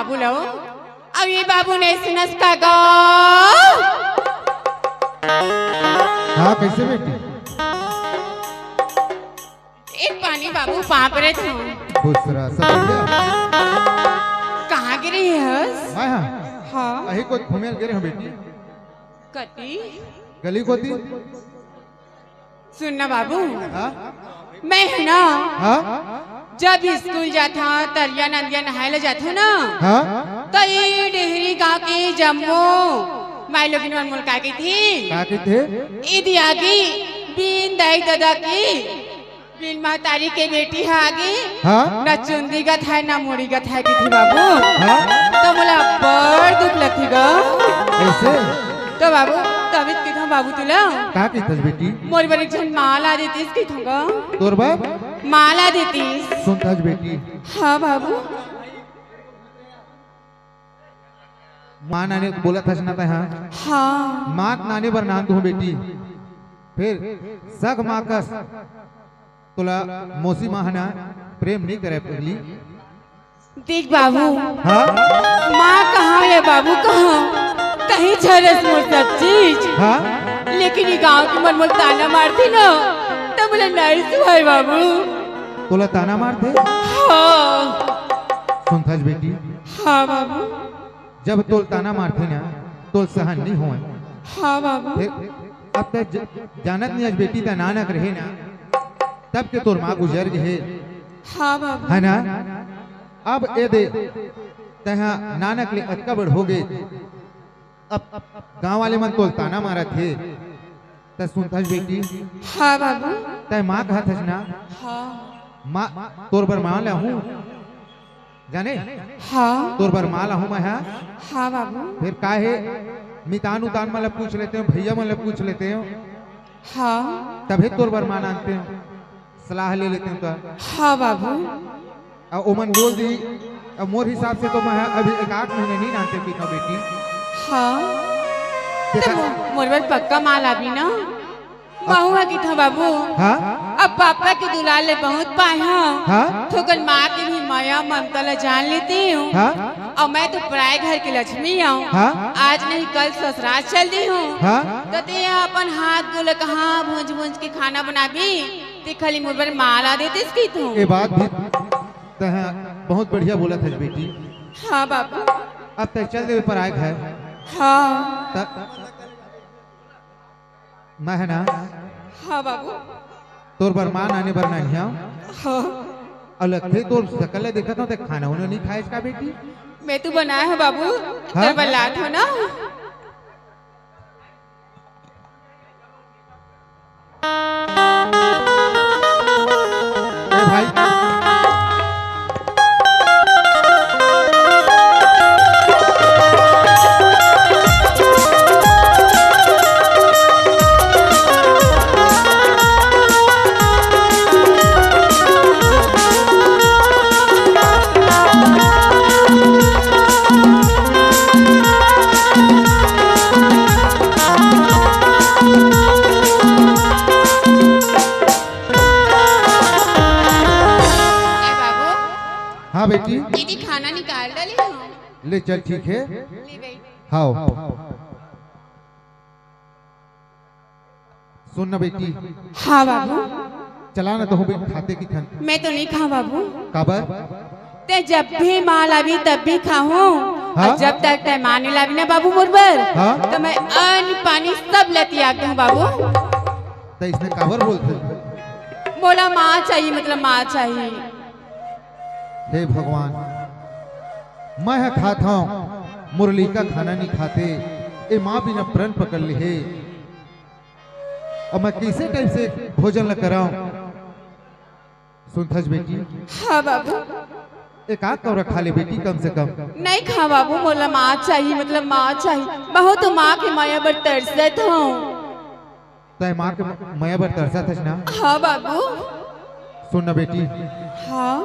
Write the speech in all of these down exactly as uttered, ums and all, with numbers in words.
बोलो, अब ये बाबू नहीं सुनस का गो। हाँ, कैसे बेटी? एक पानी बाबू, पाँव परत हँव। खुश रह, सब बढ़िया? कहाँ गे रहे हस? हाँ, हाँ। हाँ। अही कोती घूमे गे रहेंव बेटी। कती? गली कोती। सुन ना बाबू, हाँ? मैं हँव ना, हाँ? जब स्कूल जाथँव, तरिया नदिया नहाय ला जाथँव ना, हाँ? त ये डेहरी गाँव के जम्मो माईलोगिन मन मोला का कहिथे? का कहिथे? ए दे आगे, बिन दाई ददा के, बिन महतारी के बेटी ह आगे, हाँ? ना चुंदी गथाय, ना मुड़ी गथाय कहिथे बाबू। हाँ? त मोला बड़ दुख लगथे गा। कैसे? त बाबू, तभे त कहिथँव बाबू तोला। का कहिथस बेटी? मोर बर एक झन माँ ला देतिस कहिथँव गा। तोर बर? माँ ला देतिस। सुनथस बेटी? हाँ बाबू। माँ नाने बोलत हस ना तैं, हाँ? हाँ। माँ नाने बर नान दूँ बेटी। फेर सग माँ कस तोला मौसी माँ ह ना प्रेम नइ करय पगली। देख बाबू, हाँ? माँ कहाँ या बाबू कहाँ, तहीं हरस मोर सब चीज। हाँ? लेकिन ये गाँव के मन मोला ताना मारथे ना, त मोला नइ सुहाय बाबू। तोला ताना मारथे? हाँ। सुनथस बेटी? हाँ बाबू। जब तोला ताना मारथे ना, तोला सहन नइ होवय। हाँ बाबू। फेर अब तैं ज-, जानत नइ हस बेटी, तैं नानक रहे ना, तब के तोर माँ गुजर गे हे। हाँ बाबू। है ना? अब ए दे, तैं हा नानक ले अतका बड़ हो गे, अब गाँव वाले मन तोला ताना मारत हे, तैं सुनथस बेटी? हाँ बाबू। तैं माँ कहत हस ना? हाँ। माँ, तोर बर माँ लाहूँ, जाने? हाँ। तोर बर माँ लाहूँ मैं हा। हाँ बाबू। फेर का हे, मितान उतान मन ला पूछ लेतेंव, भैया मन ला पूछ लेतेंव। हाँ। तभे तोर बर माँ लानतेंव, सलाह ले लेतेंव त। हाँ बाबू। अउ ओमन बोल दिही, अब मोर हिसाब से तो मैं अभी एक आध महीना नइ लानतेंव कहिथँव बेटी। हाँ। देखा त मो-, मोर बर पक्का माँ लाबे ना। महूँ हा कहिथँव बाबू। हाँ? अब पापा के दुलार ल बहुत पाए हँव। हाँ? थोकन माँ के भी मया ममता ल जान लेतेंव। हाँ? अउ मैं तो पराए घर के लक्ष्मी अँव। हाँ? आज नहीं कल ससुरार चल दिहूँ। हाँ? त तैं हा अपन हाथ गोड़ ल कहाँ भूँज भूँज के खाना बनाबे, तैं खाली मोर बर माँ ला देतेस कहिथँव। ए बात भी तैं हा बहुत बढ़िया बोलत हस बेटी। हाँ बाबू। अब तैं चल देबे पराए घर। हाँ। त मैं हा ना। हाँ बाबू। तोर बर माँ लाने बर नानहूँ। हाँ। अउ लगथे तोर सकल ल देखत हँव, तैं खाना उना नइ खाएस का बेटी? मैं तो बनाए हँव बाबू, हाँ? तोर बर लात हँव ना। ए भाई। ए बाबू। हाँ बेटी। दीदी खाना निकाल डाले हँव। ले चल, ठीक हे। ले बेटी। हाँ। सुन ना बेटी। हाँ बाबू। चला ना तहूँ बेटी खाते कहिथन। मैं तो नइ खाँव बाबू। काबर? तैं जब भी माँ लाबे तब भी खाहूँ। हाँ? अउ जब तक तैं माँ नइ लाबे ना बाबू मोर बर, हाँ? त मैं अन्न पानी सब ल तियाग दूँ बाबू। त अइसने काबर बोलथे? मोला माँ चाही, मतलब माँ चाही। हे भगवान, मैं हा खात हँव, मोर लइका खाना नइ खाथे, ए माँ बिना प्रण पकड़ ले हे। अब मैं कइसे टाइम से भोजन ल कराँव? सुनथस बेटी? हाँ बाबू। एक आध कौरा खा ले बेटी, कम से कम। नइ खाँव बाबू, मोला माँ चाही, मतलब माँ चाही। महूँ तो माँ के मया बर तरसत हँव। तैं माँ के म-, मया बर तरसत हस ना? हाँ बाबू। सुन ना बेटी। हाँ।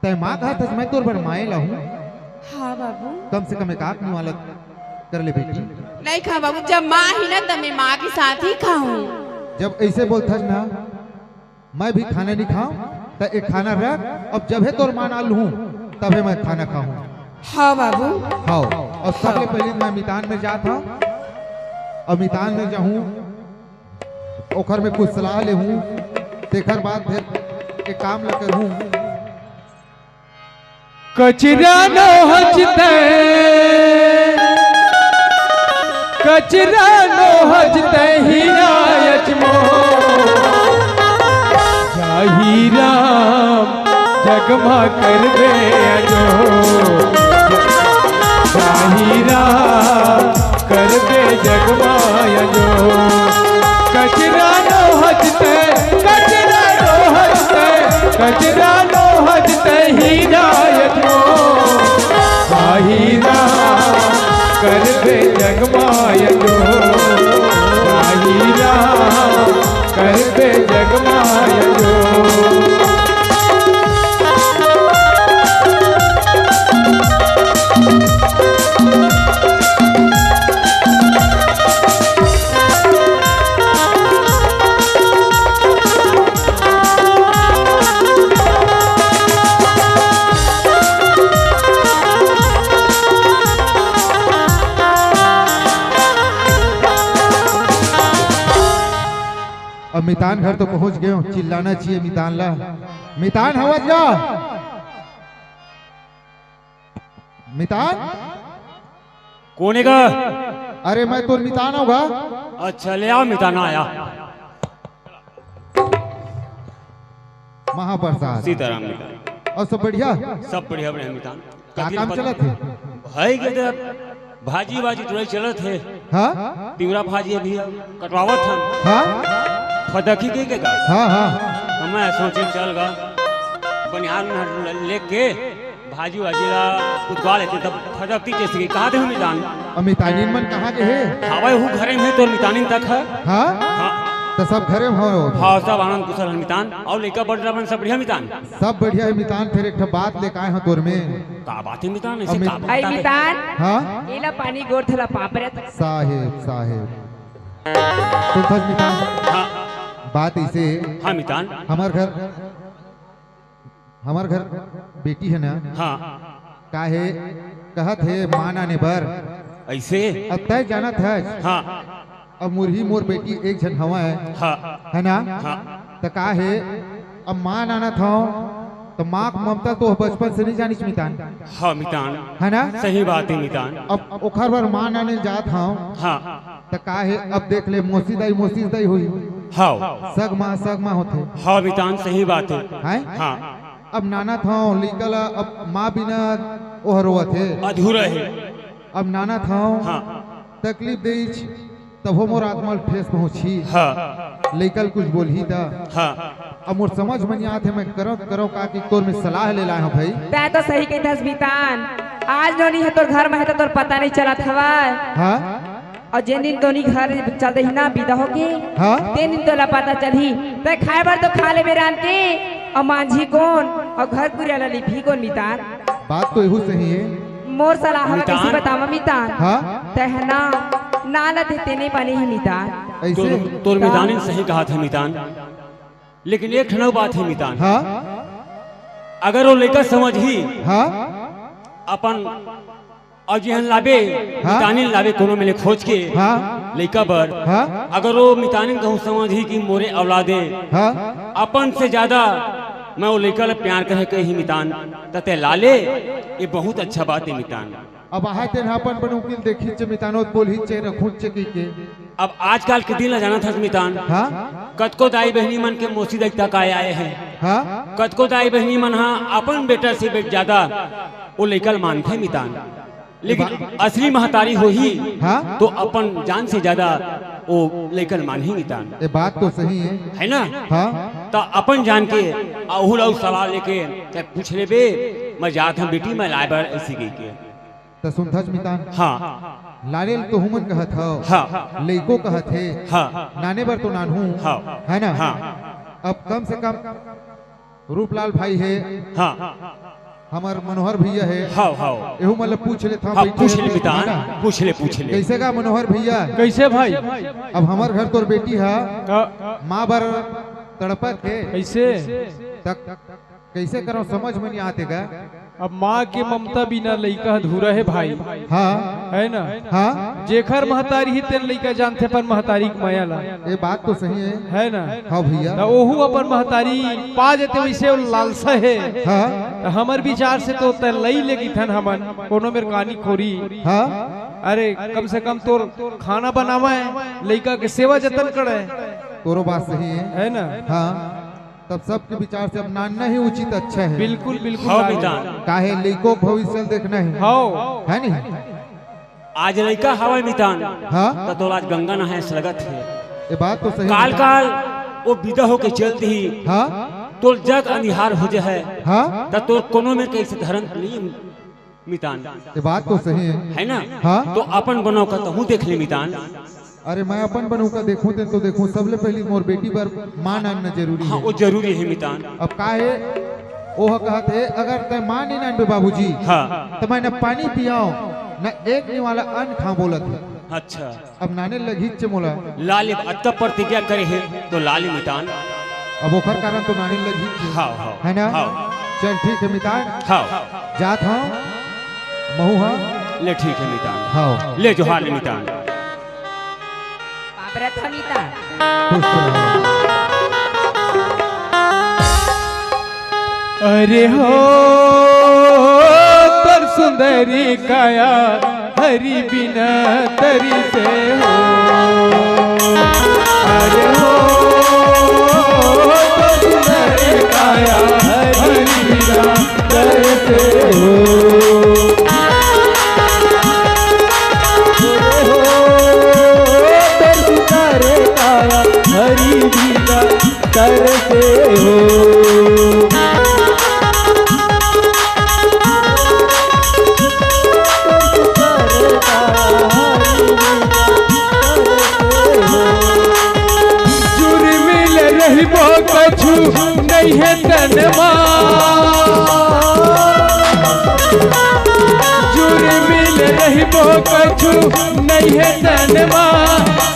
तैं माँ कहत हस, मैं तोर बर माँ लाहूँ। हाँ बाबू। कम से कम एक आध निवाला कर ले बेटी। नइ खाँव बाबू, जब माँ आही ना, त मैं माँ के साथ ही खाहूँ। जब अइसे बोलथस ना, मैं भी खाना नइ खाँव, त ए खाना रख, अब जभे तोर माँ ला लूहूँ, तभे मैं खाना खाहूँ। हाँ बाबू। हाँ, अउ सबले पहिली मैं मितान में जात हँव, अउ मितान में जाहूँ, ओखर में कुछ सलाह लेहूँ, तेखर बाद फेर एक काम ल करहूँ। कचरा नोहच तैं, कचरा नोहच तैं हीरा अच मोर। जाही राम जगमा करबे अजोर। जाही राम करबे जगमा अजोर। कचरा नोहच तैं, कचरा नोहच तैं, कचरा नोहच तैं हीरा अच मोर। जाही राम करबे जगमा अजोर। जाही राम करबे जगमा अजोर। अब मितान घर तो पहुंच गए हो, चिल्लाना चाहिए मितान ला। मितान हवस गा? मितान? कोन हे गा? अरे मैं तोर मितान हँव गा। अच्छा, ले आ मितान, आया। महाप्रसाद। सीताराम मितान। अउ सब बढ़िया? सब बढ़िया, बढ़िया मितान। का काम चलत हे? हे गे, भाजी वाजी टुरई चलत हे। हाँ? तिवरा भाजी अभी कटवावत हन। हाँ? फदकी के, के का? हाँ, हाँ। त मैं सोचेंव चल गा, बनिहार उनिहार लेके भाजी वाजी ला कुतवा लेतेंव, तब फदकती जइसे कि कहा दे मितान। अउ मितानिन मन कहाँ गे हे? हवय, हू घरे में हे, तोर मितानिन तक हे। हाँ? हाँ। त सब घरे में हो? हाँ, सब आनंद कुशल हे मितान। अउ लइका बड़रा मन सब बढ़िया मितान? सब बढ़िया हे मितान, फेर एक ठो बात लेके आए हँव तोर में। का बात हे मितान? अइसे अमित- का बात हे? मितान। हाँ? एला पानी गोर थला पाप रे। साहेब, साहेब। सुनथस मितान? हाँ। बात अइसे। हाँ मितान। हमर घर, हमर घर बेटी हे ना? हाँ। का हे, कहत हे मान आने बर। अइसे? अब तैं जानत हस। हाँ। अब मुरही मोर बेटी एक झन हवय। हाँ। हे ना? हाँ। त का हे, अब मान आनत हँव, त माँ के ममता तो बचपन से नइ जानिस मितान। हाँ मितान। हे ना? सही बात हे मितान। अब ओखर बर मान आने जात हँव। हाँ। त का हे, अब देख ले, मौसी दाई, मौसी दाई होही। हाँ। सग माँ, सग माँ होथे। हाँ मितान, सही बात हे। हैं? हाँ। अब नानत हँव, लइका ला अब माँ बिना ओह रोवत हे। अधूरा हे। अब नानत हँव, हाँ। तकलीफ देइच, तभो मोर आत्मा ल ठेस पहुँचही। हाँ। लइका ल कुछ बोलही त। हाँ। अब मोर समझ म नइ आत हे, मैं करँव, करँव का कि तोर में सलाह ले लाए हँव भई। तैं तो सही कहिथस मितान, आज नोनी ह तोर घर म हे त तोर पता नइ चलत हवय। हाँ। अउ जेन दिन तोनी घर चल देही ना बिदा होके, हाँ? तेन दिन तोला पता चलही। तैं खाए बर तो खा लेबे रांध के, अउ मांजही कोन, अउ घर कुरिया ला लिपही कोन मितान? बात तो एहू सही हे। मोर सलाह हवय मितान। कइसे बतावँव मितान? हाँ? तैं ह ना, ना लते तेने बने हे मितान। अइसे? तोर, तोर मितान। मितानिन सही कहत हे मितान। लेकिन एक ठन अउ बात हे मितान। हाँ? अगर ओ लइका समझही, हाँ? अपन अउ जेहन लाबे, हाँ? मितानिन लाबे कोनो मेले खोज के, हाँ? लइका बर, हाँ? अगर ओ मितानिन कहूँ समझही कि मोरे औलाद ए, हाँ? अपन से ज्यादा मैं ओ लइका ल प्यार करे कही मितान, त तैं ला ले, ये बहुत अच्छा बात हे मितान। अब आहे तेन ह अपन बन उकिल देखिच मितान, ओ बोलहिच रखुच कहिके। अब आजकल के दिन ला जानत हस मितान। हाँ? कतको दाई बहिनी मन के मौसी दाई तक आए, आए हे। हाँ? कतको दाई बहिनी मन ह अपन बेटा से बे-, ज्यादा ओ लइका ल मानथे मितान। लेकिन बा- असली महतारी होही हाँ? तो अपन जान से ज्यादा ओ लइका ल मानही मितान। ये बात तो सही हे। हे ना? हाँ? त अपन जान के अहू ला सलाह लेके तैं पूछ लेबे, मैं जात हँव बेटी, मैं लाए बर अइसे कहिके। त सुनथस मितान? हाँ। लाने ल तो हुमन कहत हव। हाँ। लइको कहत हे। हाँ। नाने बर तो नानहूँ। हाँ। हे ना? हाँ। अब कम से कम रूपलाल भाई हे। हाँ। हमर मनोहर भइया हे। हाँ, हाँ। एहू मन ल पूछ लेथँव, हाँ, बइठे पूछ हे ले तो, मितान, हे ना? पूछ ले, पूछ ले। कइसे गा मनोहर भइया? कइसे भाई? अब हमर घर तोर बेटी ह का? माँ बर तड़पत हे। कइसे? त कइसे करँव समझ म नइ आत हे गा। अब माँ के ममता बिना लइका अधूरा हे भाई। हाँ। हे ना? हाँ। जेखर महतारी ही तेन लइका जानथे अपन महतारी के मया ला। ये बात तो सही हे। हे ना? हाँ भैया। त ओहू अपन महतारी पा जथे वइसे ओ लालसा हे। हाँ। त हमर विचार से तो तैं लई ले किथन हमन, कोनो मेर कानी खोरी। हाँ। अरे कम से कम तोर खाना बनावय, लइका के सेवा जतन करय। तोरो बात सही हे। हे ना? हाँ। तब सबके विचार से अब नानना ही उचित अच्छा हे। बिल्कुल, बिल्कुल। हाँ, मितान। काहे लइको के भविष्य ल देखना हे। हाँ। हे नहीं? आज लइका हवय मितान। हाँ। त तोला आज गंगा नहाए से लगत हे। ये बात तो सही हे। काल काल ओ बिदा होके चल दिही। हाँ। तोर जग अंधियार हो जाए। हाँ। त तोर कोनो मेर कइसे धरन नहीं मितान। ये बात तो सही हे। हे ना? हाँ। त अपन बनव का तहूँ देख ले मितान। अरे मैं अपन बनव का देखहूँ ते तो देखहूँ, सबले पहिली मोर बेटी बर माँ नानना जरूरी हे। हाँ, ओ जरूरी हे मितान। अब का हे, ओह कहत हे अगर तैं माँ नइ नानबे बाबूजी, हाँ। त मैं न पानी पियाव, न एक निवाला अन्न खाव बोलत हे। अच्छा। अब नाने लगही चे मोला। लाली अतका प्रतिज्ञा करे हे, त लाली मितान। अब ओखर कारण तो नाने लगही चे। हाँ, हाँ, हे ना? हाँ। चल ठीक हे मितान। हाँ। जात हँव, महूँ हा। ले ठीक हे मितान। हाँ। ले जोहार ले मितान। बाबरा था मितान। खुश रहो। अरे हो तोर सुंदरी काया हरि बिना तरसे हो। अरे हो तोर सुंदरी काया हरि बिना तरसे हो। अरे हो तोर सुंदरी काया हरि बिना तरसे हो। जुर्मिल रहिबो कछु नइ हे तन मा, जुर्मिल रहिबो कछु नइ हे तन मा,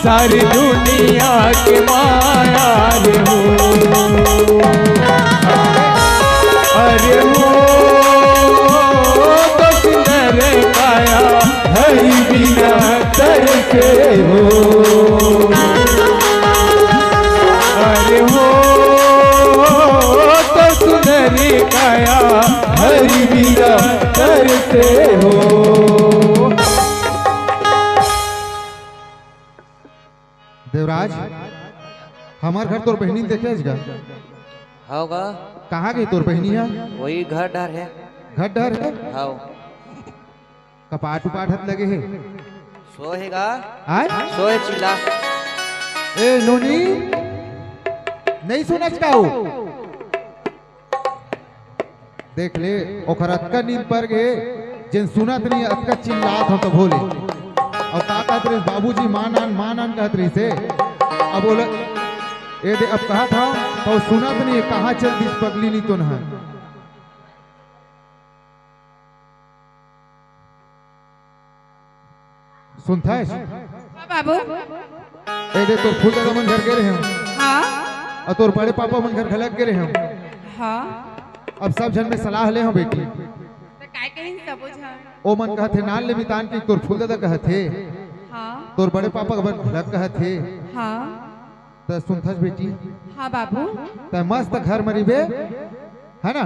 सारी दुनिया के माया रे हो। अरे हो तोर सुंदर काया हरि बिना तरसे हो। अरे हो तोर सुंदर काया हरि बिना तरसे हो। देवराज, हमर घर तोर बहिनी ल देखे हस गा? हव गा। कहाँ गे तोर बहिनी ह? वही घर डहर हे। घर डहर हे? हव। कपाट उपाट हत लगे हे? सोहे गा। आय? सोहे चिल्ला। ए नोनी, नइ सुनस का ओ? देख ले, ओकर अतका नींद पर गे, जेन सुनत नहीं, अतका चिल्लात हो तभो ले। अउ का कहत रहिस, "बाबूजी, माँ नान, माँ नान," कहत रहिस हे। अब बोले, ए दे, अब कहत हँव, त ओ सुनत नहीं, कहाँ चल दिस पगली नी तो न। सुनथस? हाँ बाबू। ए दे, तोर फूल दादा मन घर गे रहे हँव। हाँ। अउ तोर बड़े पापा मन घर घलक गे रहे हँव। हाँ। अब सब झन में सलाह ले हँव बेटी। त काय कहिन सबो झन? ओ मन कहत हे, नान ले मितान के तोर फूल दादा कहत हे। हाँ। तोर बड़े पापा मन घलक कहत हे। हाँ। त सुनथस बेटी? हाँ बाबू। त मस्त घर म रहिबे, हे ना?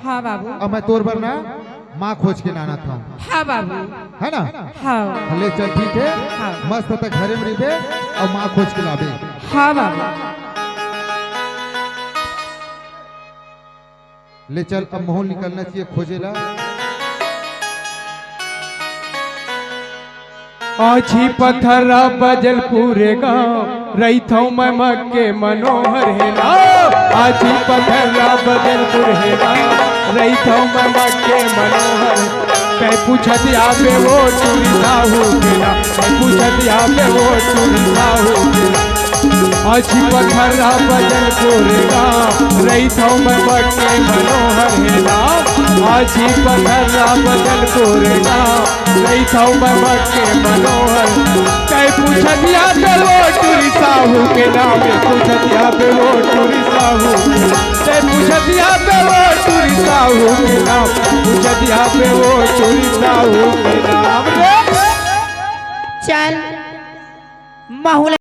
हाँ बाबू। अब मैं तोर बर ना माँ खोज के लानत हँव। हाँ बाबू। हे ना? हाँ। ले चल ठीक हे। हाँ। मस्त त घरे म रहिबे अउ माँ खोज के लाबे। हाँ बाबू। ले चल, अब महूँ ल निकलना चाहिए खोजे ला। आछी पथरा बजलपुर गाँव, रहिथँव मैं मग के मनोहर हे ना। आछी पथरा बजलपुर हे गाँव, रहिथँव मैं मग के मनोहर। तैं पूछत आबे ओ टूरी साहू के ना, तैं पूछत आबे ओ टूरी साहू के ना। आछी पथरा बजलपुर गाँव, रहिथँव मैं मग के मनोहर हे ना। आछी पथरा बजलपुर गाँव, रहिथँव मैं मग के मनोहर। तैं पूछत आबे ओ टूरी साहू के नाम पूछतिया पे वो टूरी साहू के, ते पूछतिया पे वो टूरी साहू के नाम पूछतिया पे वो टूरी साहू के नाम रे। चल, माहौल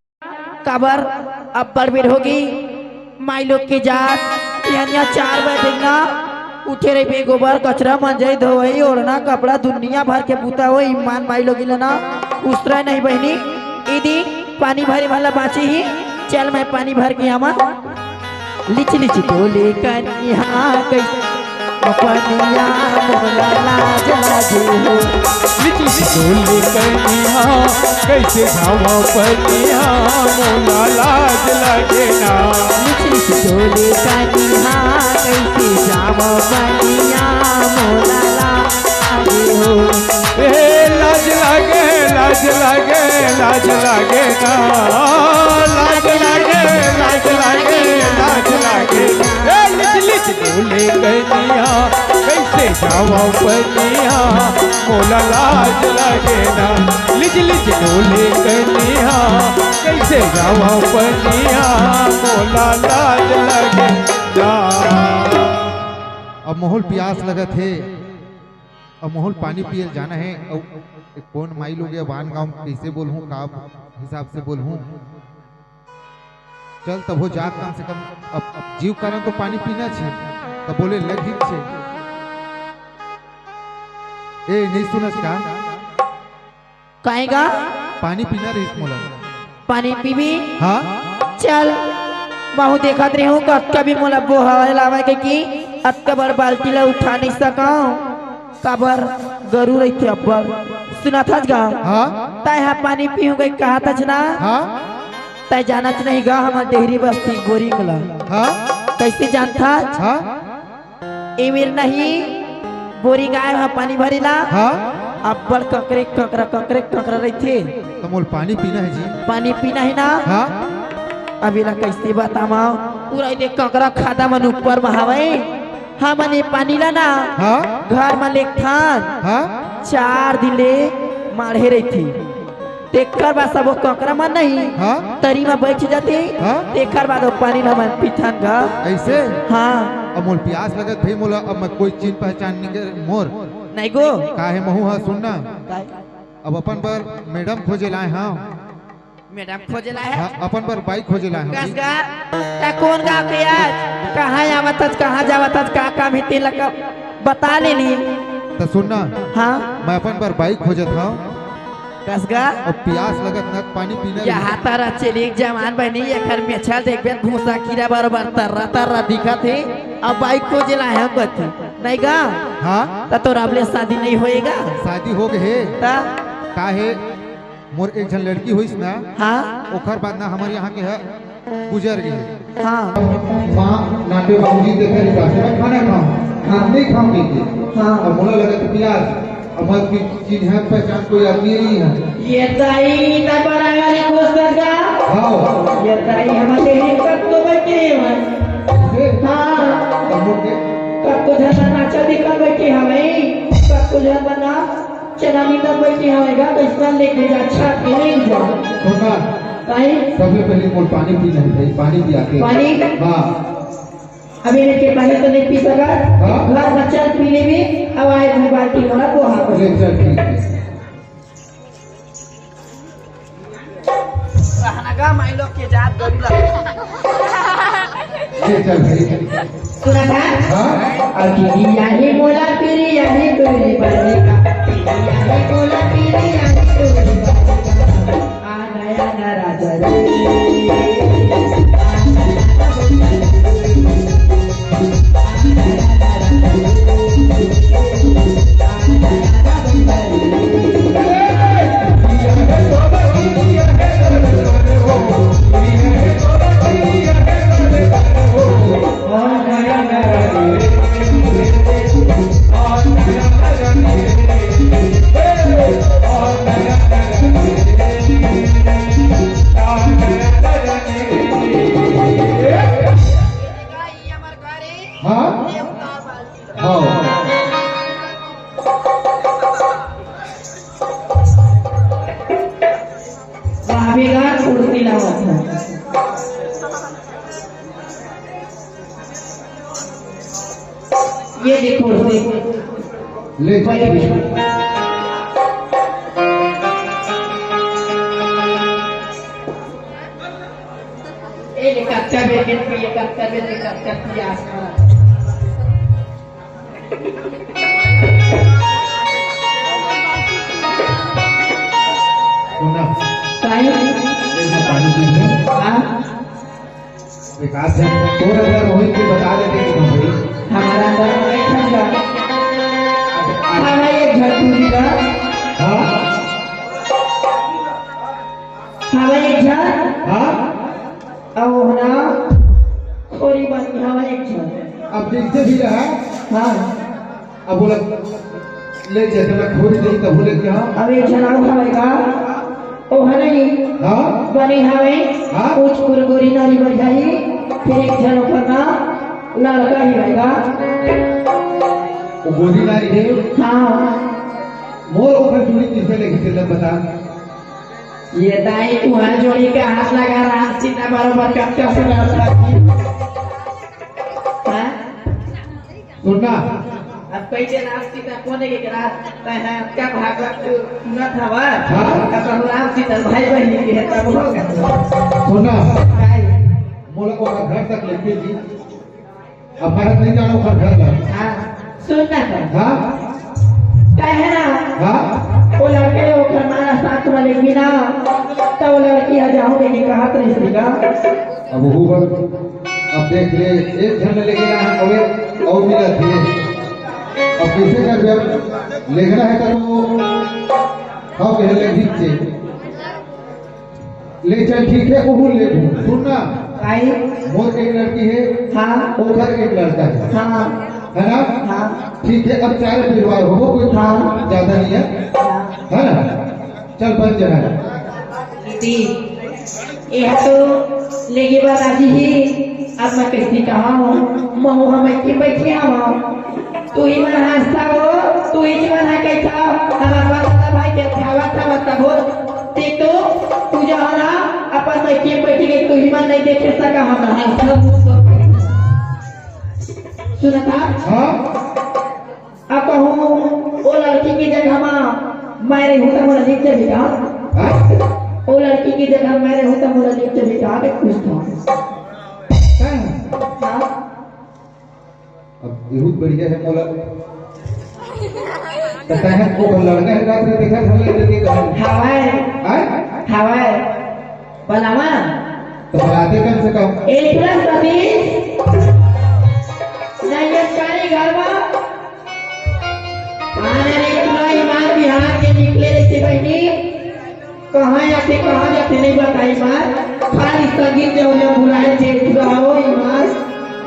काबर अब्बड़ बेर होगे, माई लोग के जात, बिहनिया चार बजे तक ना उठे रहिबे, गोबर, कचरा, मंजई, धोवई, ओढ़ना, कपड़ा, दुनिया भर के बूता होई, ईमान माई लोग ला ना उसरा नहीं बहिनी। इदी पानी भरे वाला बाँचे ही, चल मैं पानी भर के आवा। लिच लिच डोले कनिहा कैसे पनिया मोला लाज लागे हो। लिच लिच डोले कनिहा कैसे धावा पनिया मोला लाज लागे ना। लिच लिच डोले कनिहा कैसे धावा पनिया मोला लाज लागे हो। ए लाज लागे, लाज लागे, लाज लागे ना। लाज लागे, लाज लागे, लाज लागे। ए लिच लिच डोले कनिहा कैसे जावा पनिया मोला लाज लागे ना। लिच लिच डोले कनिहा कैसे जावा पनिया मोला लाज लागे ना। अब मोहल पियास लगत हे, अब मोहल पानी पियल जाना हे। अब कोन माई लोग या बान गाँव कइसे बोलहूँ, का हिसाब से बोलहूँ? चल तभो जा, कम से कम अब, अब जीव कारण तो पानी पीना छे, तब बोले लग ही छे। ए, नहीं सुनस का? काहे गा? पानी पीना रहिस मोला। पानी पीबी? हाँ। चल, महूँ देखत रहिहूँ, कतका भी मोला बोहाय लावय के कि अतका बड़ बाल्टी ला उठा नहीं सकंव। काबर गरू रहिथे अब्बड़। सुनत हस गा? हाँ। तैं हा पानी पीहूँ कहि कहत हस ना? हाँ। तैं जानत नहीं गा हमर डेहरी बस्ती बोरिंग ला? हाँ। कइसे जानत हस? हाँ। ए मेर नहीं, बोरिंग आय हा पानी भरे ला। हाँ। अब्बड़ ककरे ककरा, ककरे ककरा रहिथे। त मोल पानी पीना हे जी। पानी पीना हे ना? हाँ। अब एला कइसे बतावंव? पूरा एदे ककरा खादा मन ऊपर म हावय। हमन ए पानी ला ना हाँ? घर म लेगथन। हाँ? चार दिन ले माढ़े रहिथे। तेकर बाद सबो ककरा मन नहीं हाँ? तरी म बइठ जाथे। हाँ? तेकर बाद ओ पानी ल हमन पीथन गा। अइसे? हाँ। अब मोल पियास लगत भाई, मोला अब मैं कोई चिन्ह पहचान नहीं कर मोर। नहीं गो। काहे महू हा सुन ना। काहे? अब अपन बर मैडम खोजे लाए हंव। मैडम खोजे लाए हे? हाँ, अपन बर बाई खोजे लाए हंव। कस गा, तैं कोन गाँव के अस? कहाँ आवत हस, कहाँ जावत हस, का काम हे तेला का बता ले नी। त सुन ना। हाँ? मैं अपन बर बाई खोजत हंव। कस गा? अब पियास लगत ना, पानी पीना हे। यहाँ तरह चली एक जवान बहिनी, एकर मेछा देखबे भूसा कीरा बरोबर तर्रा तर्रा दिखत हे। अब बाई खोजे लाए हंव कथे। नहीं गा? हाँ? त तोर अब ले शादी नहीं होय गा? शादी हो गे हे। त? काहे? मोर एक झन लड़की होइस ना, हाँ। ओकर बाद ना हमर यहाँ के ह गुजर गे। हाँ। माँ नाटे बाबूजी देखे रिहिस, मैं खाना खाऊं, हाँ। नहीं खाऊं कहिके। हाँ। अब मोला लगत पियास, अब मैं कोई चिन्ह पहचान कोई आदमी नहीं है। ये दाई, इतना बड़ा गाड़ी को सजा। हाँ। ये दाई, हमारे ही कब तो बैठे हैं। से? हाँ। अब मोर के? कब तो झरना नाचा दिखा बैठे हैं भाई, कब तो झरना ना। चला नी तब बैठी हवे गा, तो इसका लेके जा, अच्छा, पीने ही जा। सुन ना। काहे? सबले पहले मोर पानी पीना हे भाई, पानी पिया के। पानी? हाँ। अभी लेके पानी तो नहीं पी सका। हाँ? घर में चल पी लेबे, अब आए अपनी बाल्टी वाला को हाथ ले चल, ठीक है। रहना गा माई लोग के जात गरू ला। ले चल भाई। सुना था? हाँ? अभी यही मोला तेरी यही तोरी बनेगा। यही मोला तेरी यही तोरी बनेगा। आ नया ना राजा रे। ये देखो से ले। ए, ये कच्चा बेबी, ये कच्चा बेबी, कच्चा प्याज। सुना। ताई। ये जो पानी पी है। हाँ। विकास है, तोर अंदर होई के बता देते कि भाई। हमारा अंदर नहीं था। हमारा ये झंडू जी का। हाँ? हमारा ये झंड। हाँ? अब ना, थोड़ी बात हमारा एक झंड। अब जैसे भी रहा। हाँ। अब बोला, ले जैसे मैं खोज नहीं तब बोले क्या? अब एक झन अउ हवय का? ओ हनई। हाँ? बने हवय। हाँ? कुछ कुरकुरी नारी बजाई, फिर एक झन ओकर ना लड़का ही रहेगा। वो गोरी नारी है? हाँ। मोर ओकर जोड़ी किसे लेके चलना बता? ये दाई, तुहर जोड़ी के हाथ लगा, राम सीता बरोबर कब से लड़ता। हाँ? सुनना। अब कैसे राम सीता कोने के रात तय है, क्या भागवत सुनत हवा? हाँ। अब हम राम सीता भाई बहन के है, तब होगा। सुनना। भाई। मोला को घर तक लेके जी। अब भारत नहीं जाना, ओकर घर जाना। हाँ। सुनना था। हाँ। कहे ना। हाँ। वो लड़के ओकर मारा साथ वाले बिना, तो वो लड़की आ जाओगे कि कहा तो नहीं सीखा। अब वो बन अब देख ले, एक झन लेके आए हैं, अबे और मिला दिए। अब कैसे कर दे? लेखना है तो हम कह ले ठीक से। ले चल ठीक है, वो ले लूं। सुन ना। भाई। मोर एक लड़की है। हाँ। ओकर एक लड़का है। हाँ। है ना? हाँ। ठीक है, अब चार परिवार हो, कोई हाँ। ज्यादा नहीं है। हाँ। है ना? चल बन जाना। दीदी, यह तो लेगे बात आजी ही, अब मैं कैसे कहा हूँ, महू हम की बैठे हवा। तू ही मन हंसता हो, तू ही मन है कैसा, हम अपन दादा भाई के खावा था मत हो। ते तो पूजा हो ना, अपन मैं के बैठ के तू ही मन नहीं देखे सका हम हंसता। सुना था? हाँ? अब कहूँ, ओ लड़की की जगह मा मैं रहूँ त मोला लिख देबे का? हाँ? ओ लड़की की जगह मैं रहूँ त मोला लिख देबे का? के पूछता हूँ। हाँ? हाँ? अब बहुत बढ़िया है मोला। तो कहे को लड़का है, रात में देखा था, ले देखे था। हवाए। हाँ? हवाए। बलावा। तो बलाते कम से कम। एक ना सतीश। नहीं, ये सारे घर मा। आने रे, इतना ईमान बिहार के निकले रहते बहनी। कहाँ आते, कहाँ जाते, नहीं बताई मार। खाली संगीत जो, जो बुलाए थे, पूरा हो ईमान।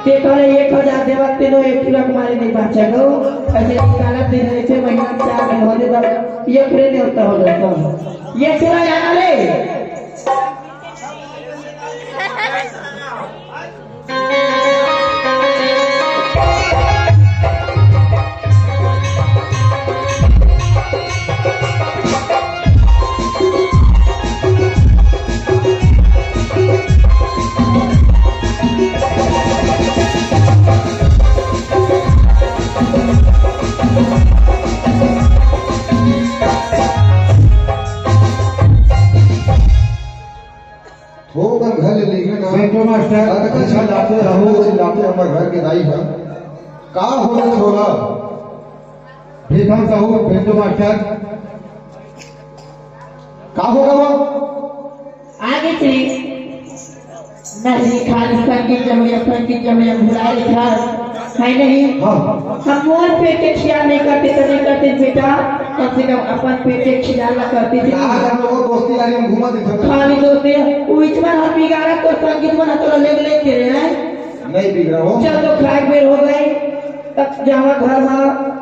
ते करे एक हजार देवा, तेनो एक पूरा कुमारी नहीं बांचे गो। ऐसे निकाला दिन, ऐसे महीना चार दिन हो जाता। ये पूरे देवता हो जाता। ये पूरा यहाँ रे। थोकन घर ले लेके ना। Banjo master. अतका चिल्लाथे, हमर चिल्लाथे, हमर घर के दाई ह। का होले छोरा? भीखम साहू, बेंजो मास्टर। का होगा वो? आगे से नहीं, खाली संगीत जब ये, संगीत जब ये भुला रही था, है नहीं? हाँ। हम मोर पेट के खियाल नहीं करते तो नहीं करते बेटा, कम से कम अपन पेट के खियाल ला करते थे। आज हम लोग दोस्ती यारी में घूमा दिखा। खाली दोस्ती, वो इतना हम बिगाड़ा तो संगीत मन तो ले लेके रहे हैं। नहीं बिगड़ा हो। चल तो खाए बेर हो गए। तब जावा घर मा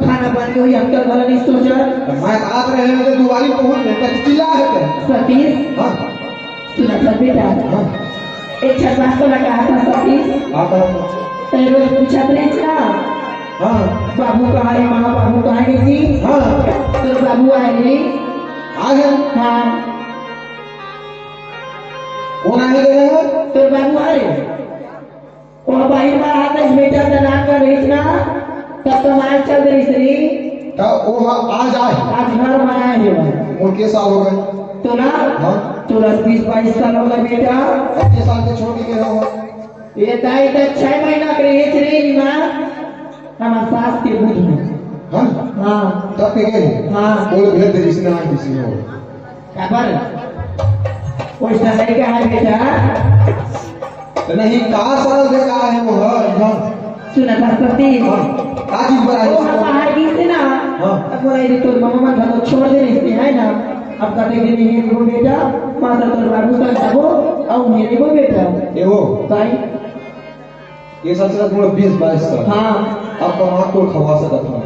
खाना पानी होई, हम तो घर नहीं सोचा। तो मैं बात रहे हैं, तो दुआरी पहुंच गए, तब चिल्ला है तो। सतीश। हाँ। सुना था बेटा। हाँ। एक छठ बात तो लगा था सतीश। हाँ, तो। तो रोज पूछत रहे था। हाँ। बाबू कहाँ है, माँ बाबू कहाँ है जी? हाँ। तो बाबू आए नहीं। आ गए। हाँ। कौन आने दे रहे हो? तो बाबू आ रहे। वो बाहर बाहर आता है, बेटा दलान का भेजना, तब तो चल दे श्री। त वो ह आज आए। आज घर में आए हे भाई। मोर के साल हो गए? तोला? हाँ। तोला बीस बाईस साल हो गए बेटा। अब के साल के छोड़ के गए हो? ये दाई त छह महीना के रहे श्री माँ। हमार सास के बुध में। हाँ? हाँ। तब के गए? हाँ। बोल भेज दे इसने आज किसी हो। काबर? ओइसा नहीं कहा बेटा। त नहीं, का सरल से कहा है वो, हाँ, हाँ। सुना था सती। हाँ, का चीज पर आए वो हो? बाहर गई से ना, हाँ। अब बोला, "ये तोर मम्मा मन घर छोड़ दे रही है ना, अब कते के नहीं है वो बेटा, माता तोर बाबू का जाबो, और मेरे वो बेटा।" ये वो? भाई। ये ससुरा तुम्हारा बीस बाईस साल। हाँ। अब तो माँ को खवा सकत हूँ।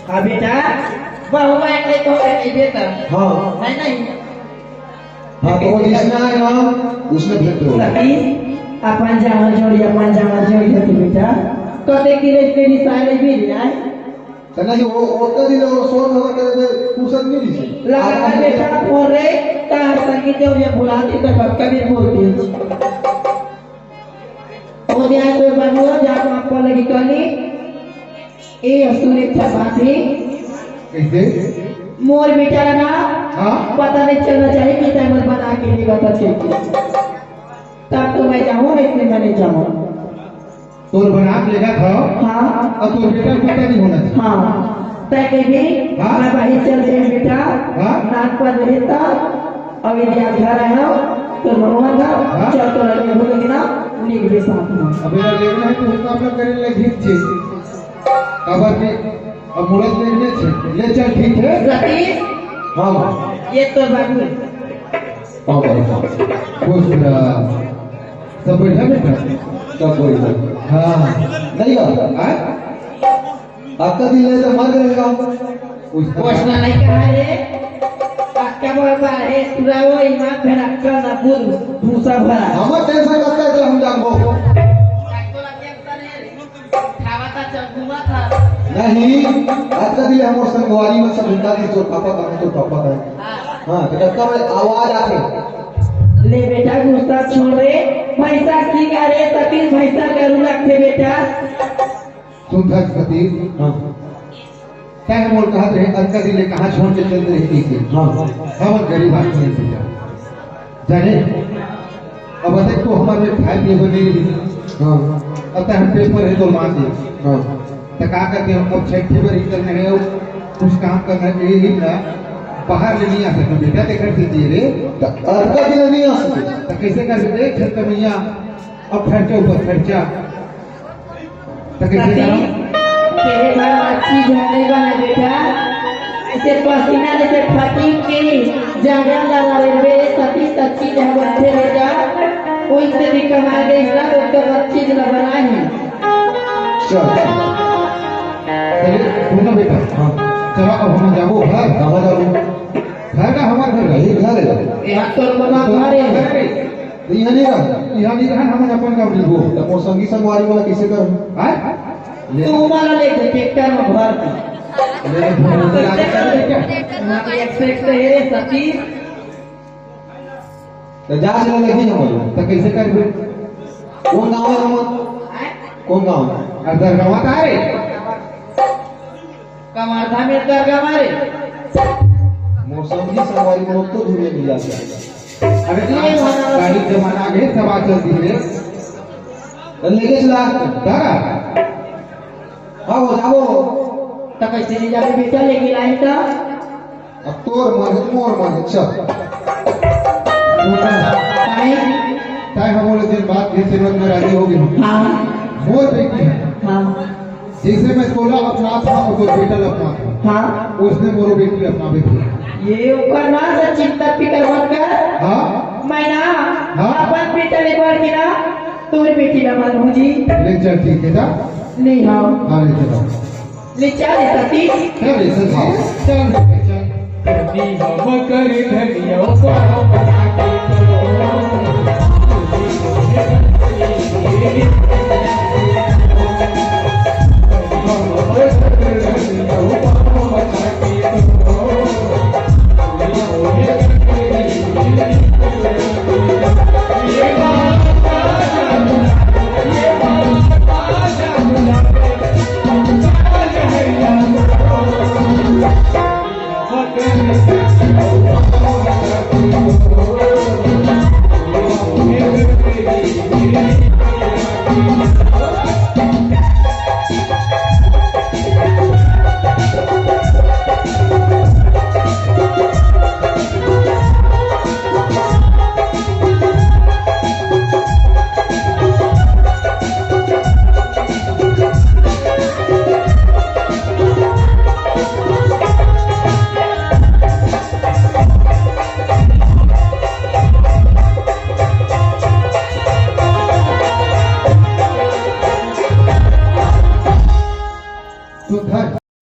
हाँ बेटा, बहुआ एक तो है नहीं बेटा। हाँ। है नहीं? हाँ, तो वो जिसने आए ना, उसने भेज दो। सतीश, अपन जाना जोड़ी, अपन जाना जोड़ी है तू बेटा। कते किलो तेरी सारे भी ले आए। तो नहीं, वो, वो तो दिन वो सोच खबर करे थे, फुर्सत नहीं दी थी। लगा आज बेटा, फोन रे, तार संगीत जो ये बुलाती तो कब कभी बोलती। ओ जाए तो बबुआ, जा तो आपको लगी कहली, ए असुर एक ठा बात है। कैसे? मोर बेटा ला ना, हाँ? पता नहीं चलना चाहिए कि तय मत बना के लिए बता चाहिए। तब तो मैं जाऊँ, नहीं तो मैं नहीं जाऊँ। तोर बना के लेगा था? हाँ। और तोर बेटा को पता नहीं होना चाहिए। हाँ। तय के भी, हाँ? मैं बाहर चल रहे बेटा, हाँ? नाक पर रहता, अभी दिया घर आया हो, तो मनवा था, हाँ? चल तो लगे हो लेकिन ना, नीक भी साथ में। अबे ना लेकिन है, तो उसका अपना करे ले ठीक छे। काबर के, अब मुरत में ले छे, ले चल ठीक है। सतीश। हाँ। ये तो बाबू। हाँ भाई, हाँ। खुश रहा। सब बढ़िया बेटा? सब बढ़िया। हाँ। नहीं बाबा। हाँ? अक्का दिल ले तो मर गए का? कुछ तो क्वेश्चन नहीं कहा रे। अक्का बाबा है, पूरा वो ईमान फिर अक्का ना बोल, भूसा भरा। हमार टेंशन करता है तो हम जान गो। डॉक्टर अध्यक्ष ने खावा था, चल घुमा था। नहीं, अक्का दिल हमर संगवारी में सब उनका भी तो पापा का, तो पापा का। हाँ। हाँ, तो अक्का में आवाज आते। ले बेटा, गुस्सा छोड़ रे। भैंसा की का रे, सतीश भैंसा करू लगते बेटा। सुन धर सतीश। हाँ। तैं मोर कहत रहे, अतका दिन ले कहाँ छोड़ के चल रहे कइसे? हाँ। हमन गरीब आदमी हन बेटा। जाने? अब अतक तो हमर में खाए पिए बर नहीं रही। हाँ। अब तैं हम पेपर है तो मार दे। हाँ। त का करते हो? अब छठे बर ही करना है, कुछ काम करना है, ये ही ना। बाहर ले नहीं आ सकते बेटा, ते घर से दिए रे। त अतका दिन नहीं आ सकते। त कैसे कर सकते? छठ का महीना, अब खर्चा ऊपर खर्चा। त कइसे सतीश, करव? तेरे घर अच्छी घर नहीं बना बेटा। ऐसे पसीना जैसे फटीक के जागरण लगा रे बे, सतीश अच्छी घर बैठे बेटा। कोई से भी कमा दे ना, तो कर अच्छी जगह बना ही। चल। चलिए, सुनो बेटा। हाँ। चलो, अब हम जाबो घर। कहाँ जाबो? घर का, हमार घर का। यही घर है। यहाँ तो ममा घर है। घर है। तो यहाँ नहीं रहा। यहाँ नहीं रहा, हमन अपन काम लिखो। त मोर संगी संगवारी वाला कैसे कर? हाँ? ले। तू वाला ले दे, ट्रैक्टर में भर के। ले, भर के। ना तो एक से एक से है रे सतीश। त जा चला लगी हमन। त कैसे करबे? कौन गाँव है हमन? कौन गाँव है? अरे दरगाह है। कवर्धा में दरगाह मारे। मोर संगी संगवारी मन तो धुनिया मिल जाते हैं। अरे ये वाला गाड़ी जमाना आगे सब आ चलती है। तो लेके चला। दादा। हाँ, हो जाओ। तो कैसे ले जाबे बेटा, लेके लाइन का? अब तोर मन, मोर मन, चल। ताई? ताई हमर दिन बात के सेवन में राजी हो गई। हाँ। मोर बेटी है। हाँ। जैसे मैं तोला अपना था और तो बेटा अपना था। हाँ। उसने मोरो बेटी अपना बेटी। ये ऊपर ना तो चिंता फिकर मत कर। हाँ। मैं ना हाँ। अपन बेटा ले बढ़ के ना तोर बेटी ला मालूम जी। ले चल ठीक है जा। ले हाँ। हाँ ले चलो। ले चल रे सतीश। चल रे सतीश। चल रे, चल। धनी हम कर धनिया पाँव पखारी करो। सुंदर।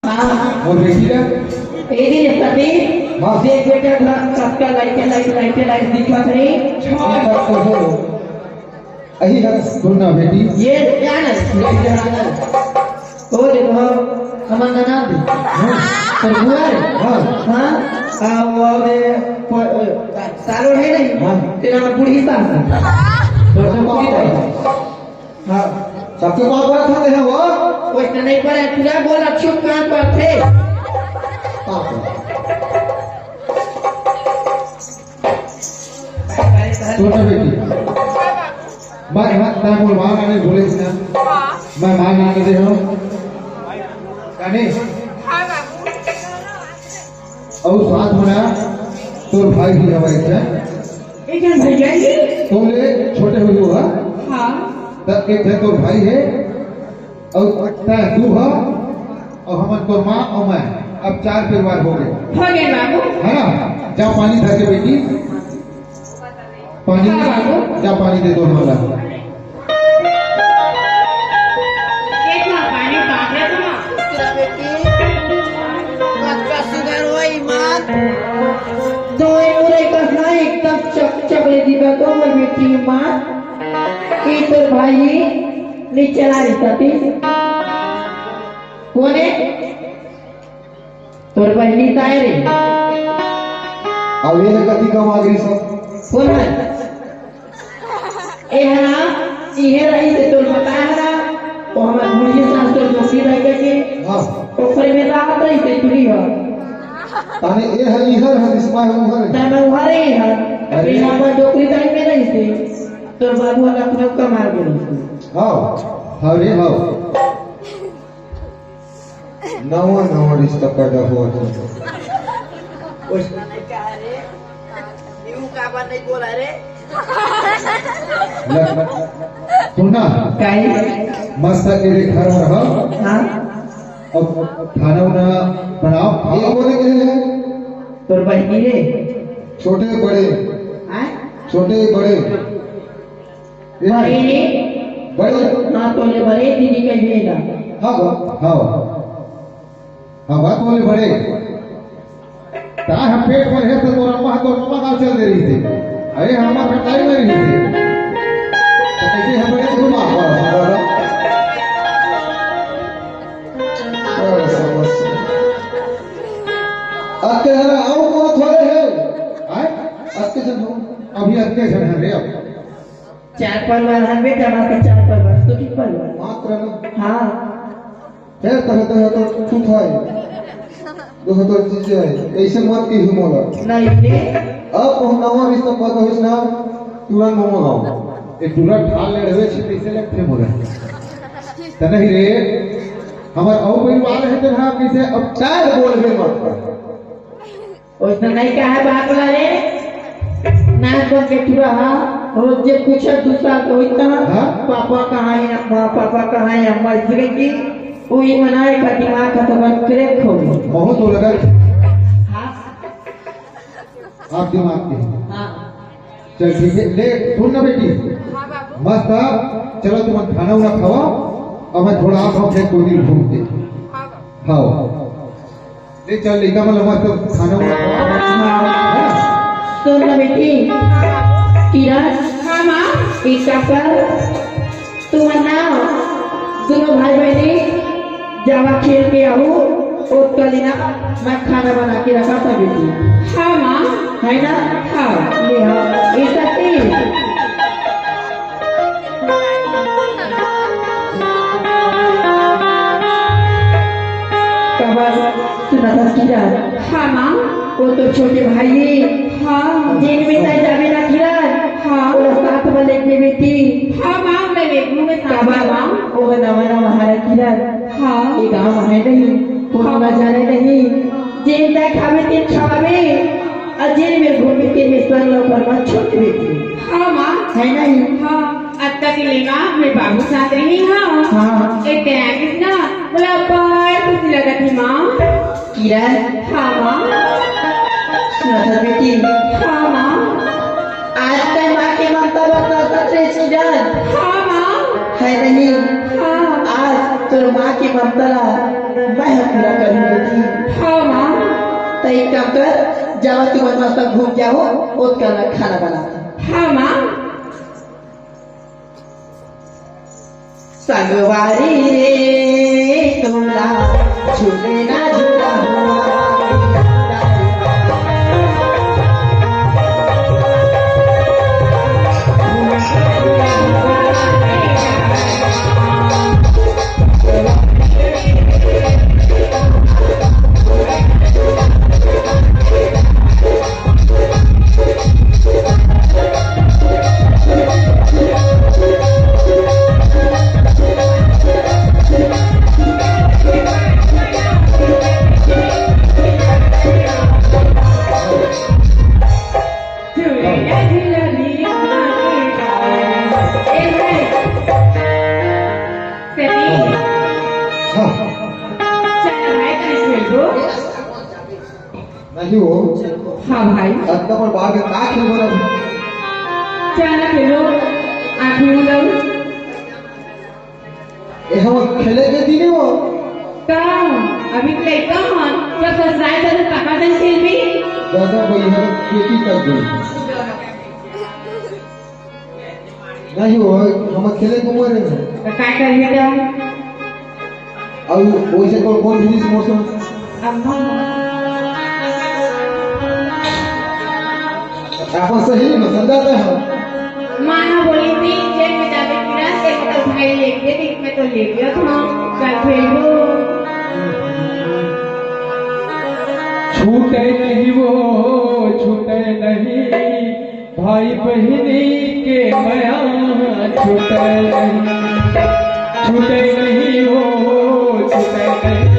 हाँ। मोर बेटी ला। ए दिन सती, हाँ। देख बेटा, घर कतका लाइट, लाइट, लाइट, लाइट दिखत हे। ये बात तो हो। अही हर सुनना बेटी। ये ध्यान है, ये ध्यान है। ओ देखो, हमर ननद। हाँ। तो बुआ रे। हाँ। हाँ। आ, वो रे, प-, अ, सालो है नहीं? हाँ। तेरा बूढ़ी सास है। तो बूढ़ी सास। हाँ। सबके पाँव परत हन, देहे वो। ओइसने नहीं परे, पूरा बोल, अच्छो कान पर थे। पाँव परत। छोटा बेटी। मैं, मैं, मैं बोल, माँ, मैंने बोले ना। मैं माँ, माँ के दे हूँ। जाने? अउ साथ में ना, तोर भाई भी हवय, अच्छा? एक जन भैया जी। तोले छोटे हुई हो, हाँ? हाँ। तब एक जन तोर भाई है, अउ तैं तू ह, अउ हमन तोर माँ अउ मैं, अब चार परिवार हो गए। हो गए बाबू। है ना? जा पानी धर के बेटी, पानी, हाँ बाबू। जा पानी दे तोर माँ ला। एक बार पानी पाके तो ना। बेटी, कतका सुघर हो ईमान। तो ए मोरे कस ना एकदम चक चक ले दीबा तो मोर बेटी ईमान। ई तोर भाई नी चला रे सतीश। कोन हे? तोर बहिनी ताय रे। अब ये कति कमा गई सब। कोन हे? ए हरा, इहे रही से तोर बता हरा, ओ हमर बुढ़िया सास तोर दोसी रह के। हाँ। ओकरे में राहत रही से तुरी हो। ताने ए हर इहर हर, इसमा हम हर। ताने उहरे ही हर। अरे। ए हमर डोकरी दाई में रही से। तोर बाबू लखनऊ कमार गेल। हाँ, हाँ रे, हाँ। नवा नवा रिश्ता पैदा होवत हे। ओइसना नहीं कहा रे। न्यू काबर नहीं बोला रे? लग-, सुना। काहे? मस्त तेरे घर में रहो। हाँ। अब खाना उना बनाओ। ये बोले के है? तोर बहिनी रे। छोटे बड़े। हाँ? छोटे बड़े। बड़े ने? बड़े। हाँ, तोले बड़े दीदी कहिए ना। हाँ, हाँ। हाँ, बात बोले बड़े। ता हम पेट पर है तो तोर अम्मा, तोर मम्मा का चल दे रही थी। अरे, हमारा टाइम नहीं रही थी। तो कैसे हम बड़े गुरु माँ पर हमारा? बड़ा समस्या। अतके हरा आओ को थोड़े है। आए? अतके जन हो। अभी अतके जन है रे अब। चार परिवार हन बेटा, मात्र चार परिवार, सुखी परिवार। मात्र ना? हाँ। हे तहे तहे तो तू थाय। दोहे तो चीजें है। ऐसे मत की ही मोला। नहीं रे। अब हम नवा रिश्ता पता होइस ना, तुरंत मोमो गाओ। ए टूरा ठाल ले रहे छी, कैसे लगथे मोला? त नहीं रे, हमर अउ परिवार है तो ना, कैसे अब चार बोलबे मत कर। ओइसना नहीं कहा बात ला रे। नाच बन के टूरा हा, रोज जे पूछत दूसरा तो होता। हाँ? पापा कहाँ है अम्मा, पापा कहाँ है अम्मा, इसलिए कि वो ये मनाए का दिमाग का तो बन क्रैक हो गया। बहुत हो लगा। हाँ। आप दिमाग के। हाँ। चल ठीक है, ले सुन ना बेटी। हाँ बाबू। मस्त, चलो तुम खाना उना खाओ, और मैं थोड़ा आप अपने कोनी घूम के। हाँ बाबू। हाँ। ले चल, लइका मन ल मस्त खाना उना खवा। सुन ना बेटी, किरण। हाँ माँ। एक काम कर, तुमन ना दोनों भाई बहिनी जावा खेल के आहू, ओतका दिन मैं खाना बना के रखा था बेटी। हाँ माँ। है ना? हाँ। ले हाँ, ऐसा तेल। काबर सुना था किरण? हाँ माँ। वो तो छोटे भाई है। हाँ। जेल में तय जावे ना किरण। हाँ। वो साथ लेके बेटी। हाँ माँ, मैं लेगहूँ, मैं साथ काबर में माँ, माँ। ओह नवा नवा हरा किरत। हाँ। ये गाँव में है नहीं, कोनो हाँ। ना जाने नहीं। जेन तक खावे तेन खावे, अउ जेन में घूमे तेन में संग लो पर मत छोड़ बेटी। हाँ माँ। है नहीं? हाँ, अतका के ले माँ, मैं बाबू साथ रही हाँ। हाँ। एक दिन आगिस ना, बोला बड़ खुशी लगत है माँ। किरण। हाँ माँ। सुनत हस बेटी? हाँ माँ। आज तैं माँ के ममता बर तरसत रहिस किरण। हाँ माँ। है नहीं? हाँ। आज तोर माँ के ममता ला मैं ह पूरा करहूँ बेटी। हाँ माँ। तैं एक काम कर, जावा तुमन मस्त घूम के आवा, ओतका मैं खाना बनाथँव। हाँ माँ। संगवारी रे तोला झूले ना झूला हुआ। हाँ। नहीं हो। हाँ भाई। अतना बड़ बाग में का खेलबो ना? चल ना खेलो, आँखी मुंदो। ए, हम खेले के दिने हो। का? अभी तो लइका हन, जब ससुराल चलबो, काकर संग खेलबी? दादा भैया खेती कर दे। नहीं हो, हम खेले के उम्र है। तो का करबी तो? अउ वैसे तो कौन भी मौसम? अम्मा। आप सही में समझाते हैं। माँ ह बोलिस, "जेन में जाबे किरण, तेन में तो भाई लेके दे, मैं तो लेके था, चल खेलबो।" छूटे नहीं वो, छूटे नहीं, भाई बहिनी के मया छूटे नहीं, छूटे नहीं वो, छूटे नहीं।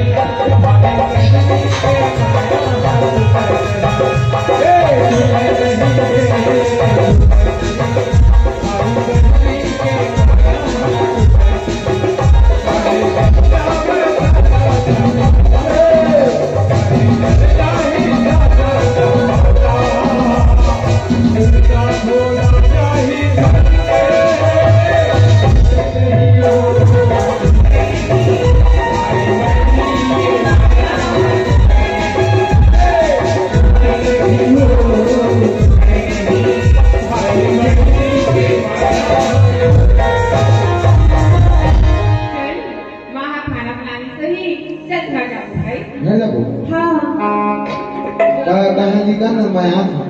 माँ ह खाना बनाने सही, चल घर जाबो भाई। घर जाबो? हाँ। का-, कहाँ निकल ना, मैं आ।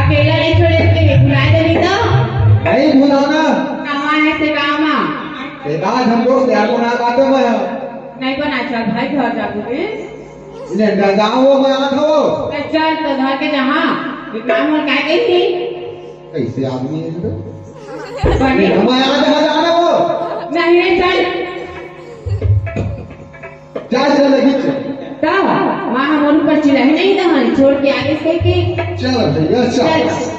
अकेला नहीं छोड़े के, भुला जाबे तो? नहीं भुलाना। कहाँ है से काम आ? से बात हम दोस्त यार को ना बात में है। नहीं बना, चल भाई घर जाबो रे। इन्हें डर जाओ, वो मैं आ था वो। तो चल तो घर के जहाँ, ये काम और क्या कही थी? कैसे आदमी है ये तो? बने। हमारे यहाँ से हटा ना वो। नहीं, नहीं, चल। जा, जा, लगी चल। का? माँ हमन ऊपर चिल्लाए नहीं कहाँ, छोड़ के आगे से के। चल भैया, चल। चल।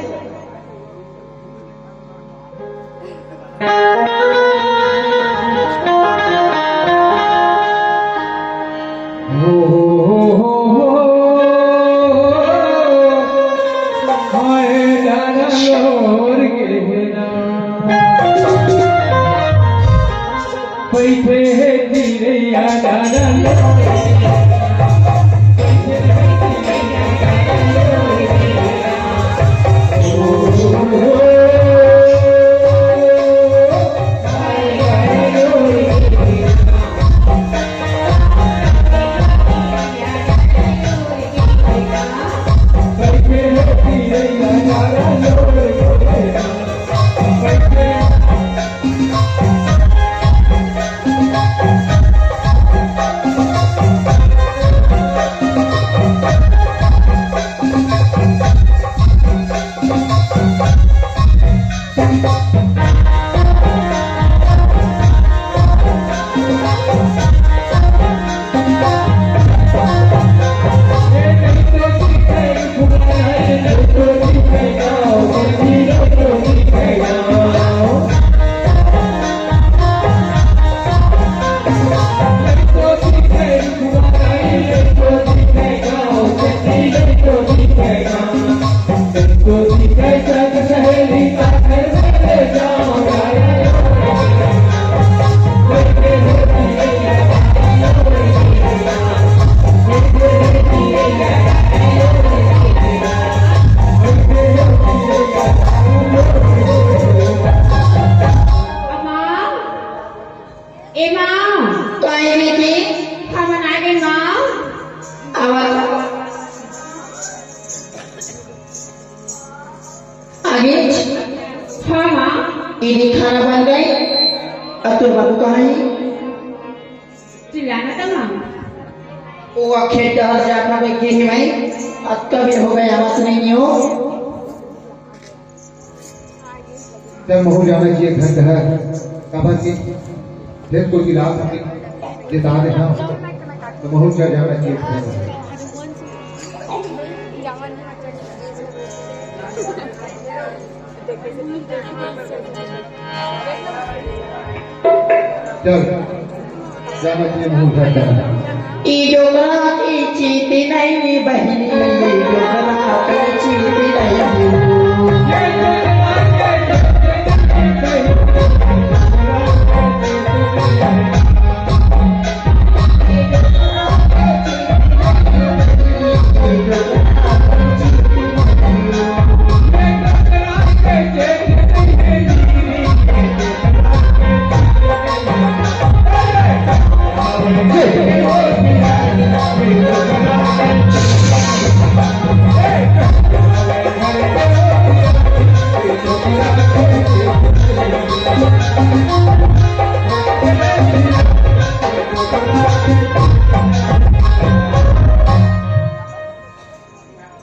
आगे के हमन आगे माँ। आवाज। आगे। हाँ, माँ। इनी खाना बन गए। अब तोर बाबू कहाँ है? चिल्लाना था, माँ। वो आखिर डहर जात हवे, गिर में। अब कभी हो गए, आवाज नहीं हो। तब महू जाना चाहिए घर घर, काबर कि फेर कोई रात में जिता दे, हाँ, तो महू चल जाना चाहिए घर घर। चल, जाना चाहिए महू घर घर। ई डोकरा की चीत नहीं बहिनी, ई डोकरा की चीत नहीं।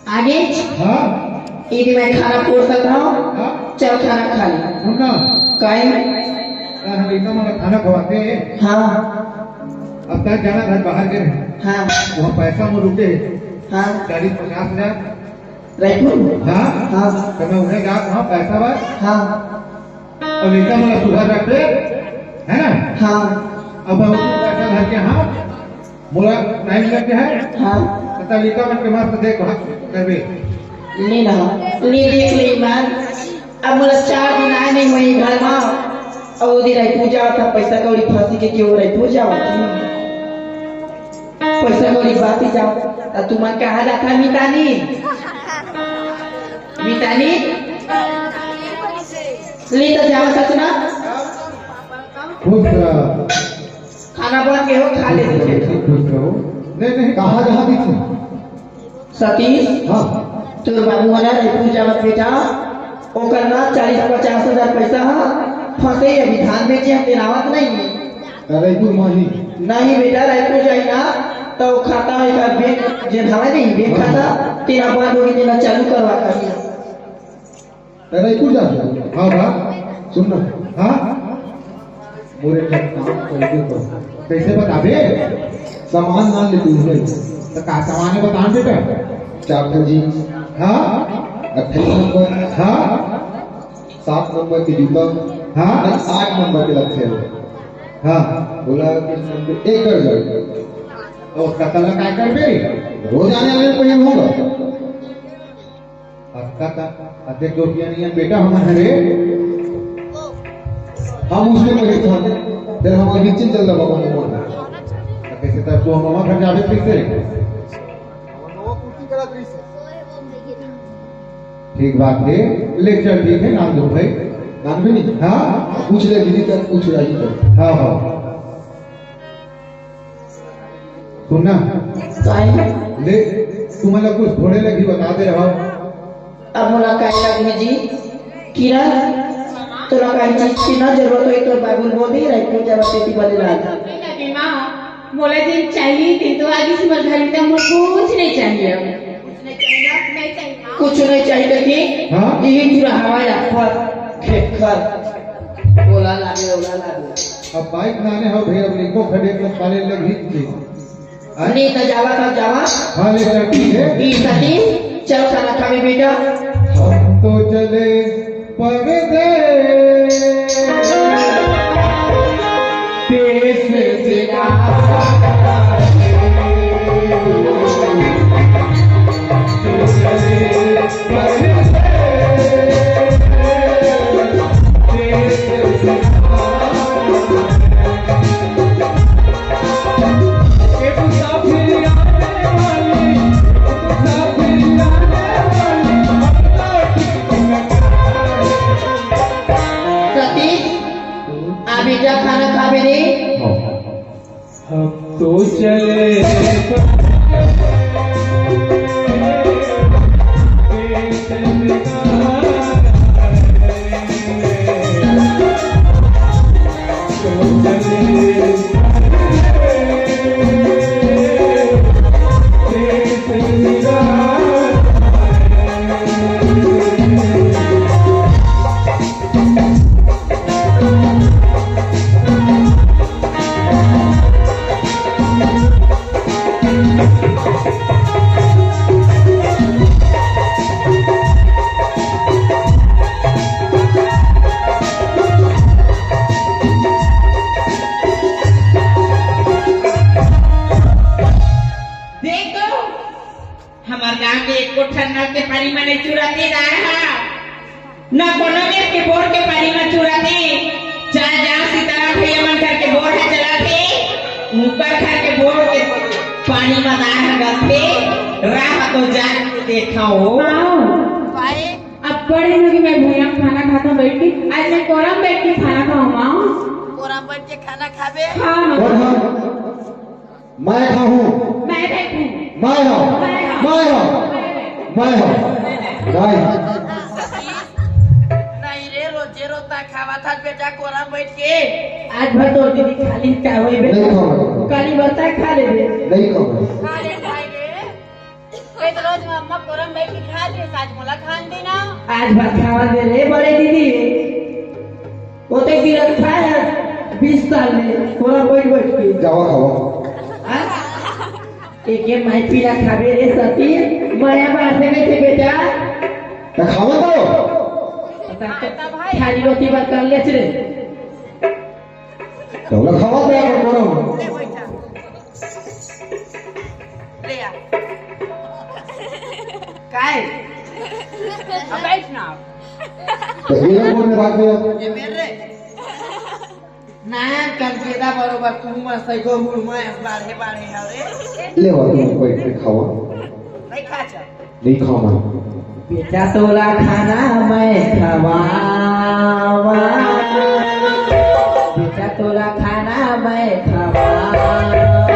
आगे? हाँ? इदी मैं खाना परोसत हँव। हाँ? चल खाना खा ले। सुन ना। काहे? यार, हम इतना मन खाना खवाते हैं। हाँ। अब तक जाना घर बाहर गए हैं। हाँ। वहाँ पैसा में रुके हैं। हाँ। चालीस पचास हजार। रायपुर? हाँ। हाँ। तो मैं उन्हें कहा, "हाँ, पैसा बस।" हाँ। अउ लइका मन ला सुघर रखबे, है ना? हाँ। अब हम पैसा धर के, हाँ, मोला टाइम लग गया है। हाँ। त लइका मन के मस्त देख भाल करबे। ले ना, ले देख ले ईमान। अब मोला चार दिन आए नहीं होई घर मा। अउ ओदी रायपुर जावत ह, पैसा कौड़ी फंसी के केहू रायपुर जावत ह। पैसा कौड़ी बात ही जावत। अब तुमन कहाँ जाथा मितानी? मितानी? ले तो जाओ सच ना। खुश रह। खाना बन के हो, खा ले। खुश रहो, खुश रहो। नहीं, नहीं, कहाँ, कहाँ बीच में? सतीश, हाँ। तोर बाबू हना रायपुर जावत बेटा, ओकर ना चालीस पचास हजार पैसा हा फंसे, अभी धान बेचे हम, तेन आवत नहीं है। रायपुर माही। नहीं बेटा, रायपुर जाई ना, तो खाता एकर बैंक जेन हवे नहीं, बैंक हाँ। खाता, तेना बंद होगी, तेना चालू करवा कर। रायपुर जा। हाँ बा, सुन ना। हाँ? मोरे घर काम कैसे कर? कैसे बताबे? सामान मान ले तू है। तो का सामान है बता बेटा? चार ठो जींस। हाँ? अट्ठाईस नंबर। हाँ? सात नंबर के जूता। हाँ? और आठ नंबर के लगथे। हाँ? बोला कि एक दर्जन। और कतला काय करबे? रोज आने वाले को ये होगा। अतका का, अतेक रुपया नहीं है, बेटा हमर हरे। हम उसने कहे था, फिर हम अभी चिन चल रहा बाबा ने बोला। तो कैसे तब तू हम घर जावे फिर से? ठीक बात है, ले चल, ठीक है, नाम दो भाई। नाम भी नहीं? हाँ? पूछ ले दीदी, तब पूछ रही तो। हाँ, हाँ। सुन ना। काय? ले, तुमन ला कुछ थोड़े लगी बता दे रहा हूँ। अब मोला काय लगही जी? किरण, तोला काय चीज की ना जरूरत होई, तोर बाबू बोल दे, रायपुर जावा तेती वाले लाल। मोला दिन चाहिए, दिन तो आज इस मर घर में मोर कुछ नहीं चाहिए। कुछ नहीं चाहिए। कुछ नहीं चाहिए कि हाँ? यही पूरा हवा या फर, खेत खर। ओला लागे, ओला लागे। अब बाइक नाने हो भैया, अब इनको खड़े में खाने लगी थी। हाँ? नहीं तो जावा, तो जावा। हाँ, ले चल, ठीक है। ई सती, चल खाना खावे बेटा। हम तो चले परदेस। देश जगा। सतीश, आ बेटा खाना खाबे रे। हाँ। हम तो चले देख तो, हमर गांव के एको ठन नल के पानी म नइ चुराथे दार ह, न कोनो मेर के बोर के पानी म चुराथे। जा, जा, सीताराम भैया मन घर के बोर ह चलाथे, उंकर घर के बोर के पानी म दार ह गलथे। राह तो जा के देखा हो। हाँ। भाई, अब बड़े होगे मैं भुइयां खाना खाता हूँ बैठ के। आज मैं कोरा म बैठ के खाना खाऊँ माँ। कोरा म बैठ के खाना खाबे? हाँ माँ। और हम मैं खाहूँ। मैं देखूँ। मैं हूँ। मैं हूँ। मैं हूँ। मैं हूँ। नहीं। नहीं रे, रोजे रोता खावा था बेटा कोरा बैठ के। आज भर तो दीदी खाली का होई बे। नहीं खाऊँ। काली बता खा ले बे। नहीं खाऊँ। खा ले भाई रे। कोई तो रोज अम्मा कोरा बैठ के खा ले, आज मोला खान देना। आज भात खावा दे रे बड़े दीदी। ओते गिरत खाए बीस साल ले, तोरा बैठ बैठ के। जावा खावा। हाँ? एक ये माई पीला खाबे रे सती, माया बांट दे कइसे बेटा? त खावा तो। बता तो, खाली रोटी बात कर ले रे। तोला खावा दे अपन कोनो। ले आ। काय? अब बैठ ना। तो ये कौन है भाग गया? ये मेरे। ना, कनकेदा बरोबर तू मस्त है, गो मुड़ में बाढ़े बाढ़े हवे। ले आ, तू बैठ के खावा। नहीं खा चल। नहीं खावा। बेटा तोला खाना मैं खवावा, बेटा तोला खाना मैं खवावा।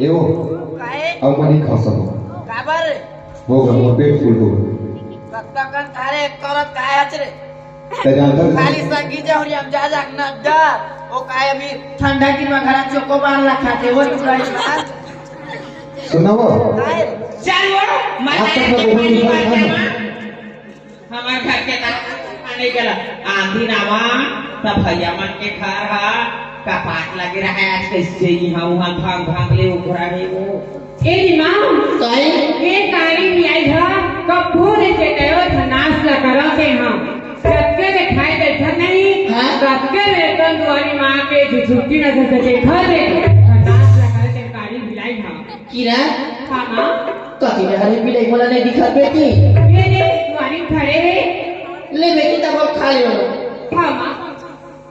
ए वो, काहे? अब मैं नहीं खा सकूं। काबर? हो गया, मोर पेट फुल हो गया। कत्ता कन थारे एक करत काहे हच रे? ते जानता है? खाली संगी जौहरी हम जा जा के नड्डा, वो काहे अभी ठंडा की में घरा चोकोबार ला खाते, वो तू गाड़ी में। सुना वो? काहे रे? चल वो, मैं आप तो तेरे को के बोल पानी रहा बात हूँ। करना। हमर घर के तरफ पानी गला। आंधी नावा, त भैया मन के घर हा, कपाट लगे रहे, आज कैसे इहाँ उहाँ भांग भांग ले उघरा हे वो। ए रे माँ, काहे? ए काली बिलाई हा, कब्बो नइ चेतयो, धनास ला करत हे हम। कतके ले खाए बैठा नहीं, हाँ? कतके ले तन दुआरी माँ के झुझुकी नजर से देखत हे, धनास ला करत हे काली बिलाई हा। किरा? हाँ, माँ। कति डहर हे बिलाई मोला नइ दिखत बेटी? ये दे, दुआरी खड़े हे। ले बेटी, तब अब खा ले। हाँ, माँ।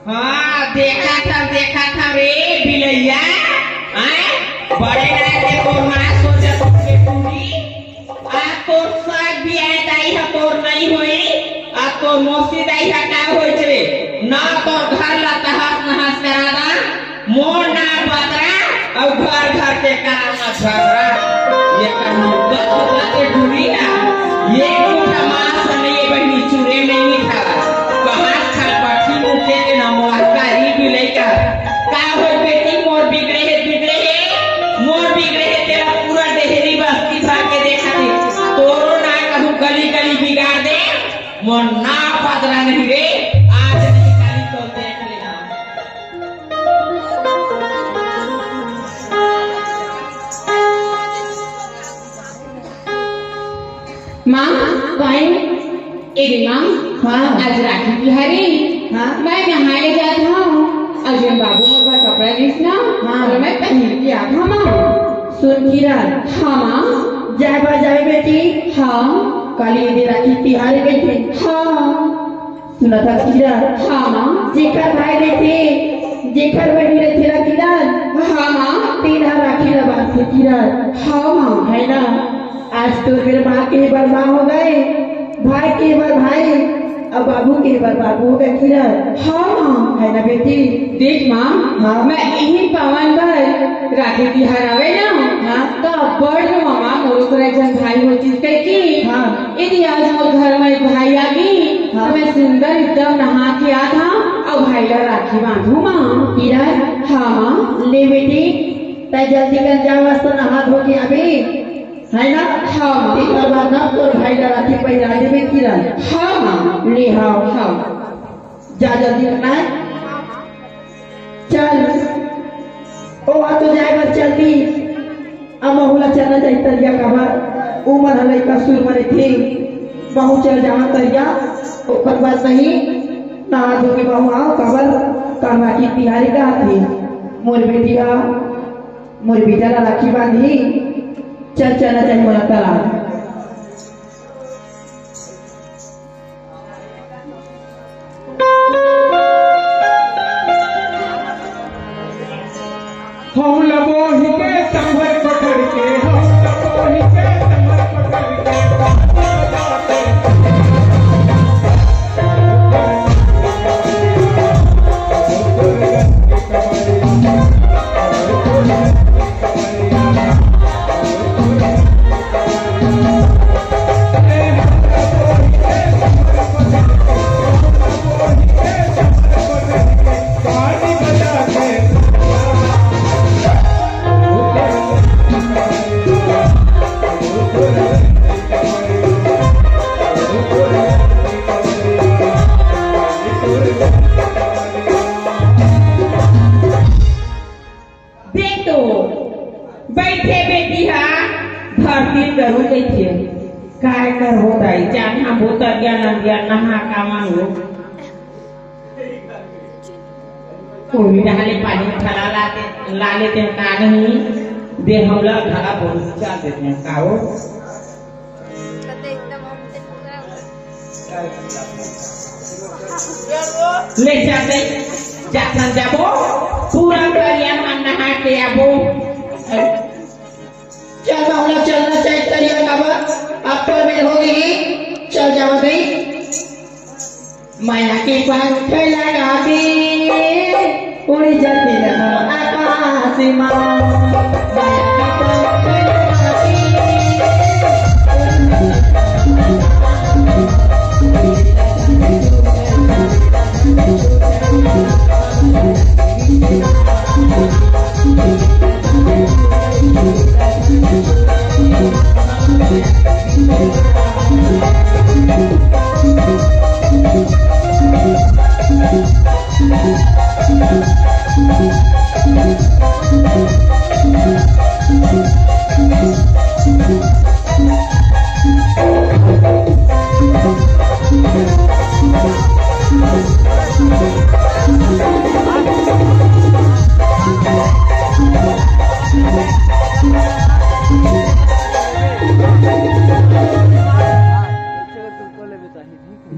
हाँ, देखत हँव, देखत हँव रे बिलैया। हैं? बड़े रह के तोर माँ सोचत होगे टूरी। आ तोर साग भी आए दाई ह तोर नइ होई। आ तोर मौसी दाई ह का होइच रे? ना तोर घर ला तहस नहस करा दा। मोर नाम बतरा अउ घर घर के काम म झगड़ा। ये कहानी गलत बात हे टूरी ना। ये कोठा मास नहीं बहिनी चूरे में ही था। कहाँ छटपटी मुखे के ना मोर कारी बिलई का। का होय बेटी मोर बिगड़े हे, बिगड़े हे। मोर बिगड़े हे तेला पूरा डेहरी बस्ती भर के देखा दे। तोरो ना कहूँ गली गली बिगाड़ दे। मोर ना बदला नहीं रे। आज नहीं काली तो देख माँ, भाई, ए दे माँ, हाँ। आज राखी तिहार हे। हाँ। मैं नहाए जात हँव, अउ जेन बाबू मोर बर कपड़ा दिस ना, हाँ। ओला मैं पहिर के आत हँव माँ। सुन किरण। हाँ माँ। जाए बर जाबे बेटी। हाँ। काली ए दे राखी तिहार हे बेटी। हाँ। सुनत हस किरण? हाँ माँ। जेकर भाई रहिथे, जेकर बहिनी रहिथे ना किरण, हाँ माँ। तेन ह राखी ला बांधथे किरण। हाँ माँ। हे ना? आज तोर मेर माँ के बर माँ हो गे, भाई के बर भाई, अउ बाबू के बर बाबू हो गे किरण। हाँ माँ। हे ना बेटी? देख माँ, हाँ। मैं इही पावन बर राखी तिहार आवे ना, हाँ। त अब्बड़ रोवँव माँ, मोरो करा एक झन भाई होतिस कहिके। हाँ। ए दे आज मोर घर म एक भाई आगे, हाँ। त मैं सुंदर एकदम नहा के आत हँव, अउ भाई ला राखी बांधहूँ माँ। किरण? हाँ माँ। ले बेटी, तैं जल्दी कर जा, मस्त नहा धो के आबे, हे ना? हाँ माँ। तेकर बाद ना तोर भाई ला राखी पहिरा देबे किरण। हाँ माँ। ले हाँ। हाँ। जा जल्दी करना हे। चल, ओ हा तो जाए बर चल दी। अब महू ला चलना चाही तरिया, काबर उमर ह लइका सुर मरे थे। महू चल जावा तरिया, ओकर बाद नहीं नहा धो के महू आओ, काबर काल राखी तिहार हे। मोर बेटी हा, मोर बेटा ला राखी बांधी। चल, चलना चाही मोला तला। हम लबोही के संभर पकड़ के, हम लबोही के संभर पकड़ के, देख तो, बइठे बेटी हा धरती गरू कहिथे। काय करबो दाई, जान हम बोतर ज्ञान ज्ञान नहा कामन हो। कोई डाले पानी खला लाते, ला लेते हैं, का नहीं, दे हमला घरा बहुत चाल देते हैं, का हो? ले चल दे, जाथन जाबो, पूरा करिया मन नहा के आबो। चल बाबूला, चलना चाहिए तरिया काबर, अब तो बेर हो गई, चल जावा दे। माया के पंख लगा दे, उड़ जाते रहो आकाश में। माया के पंख लगा दे,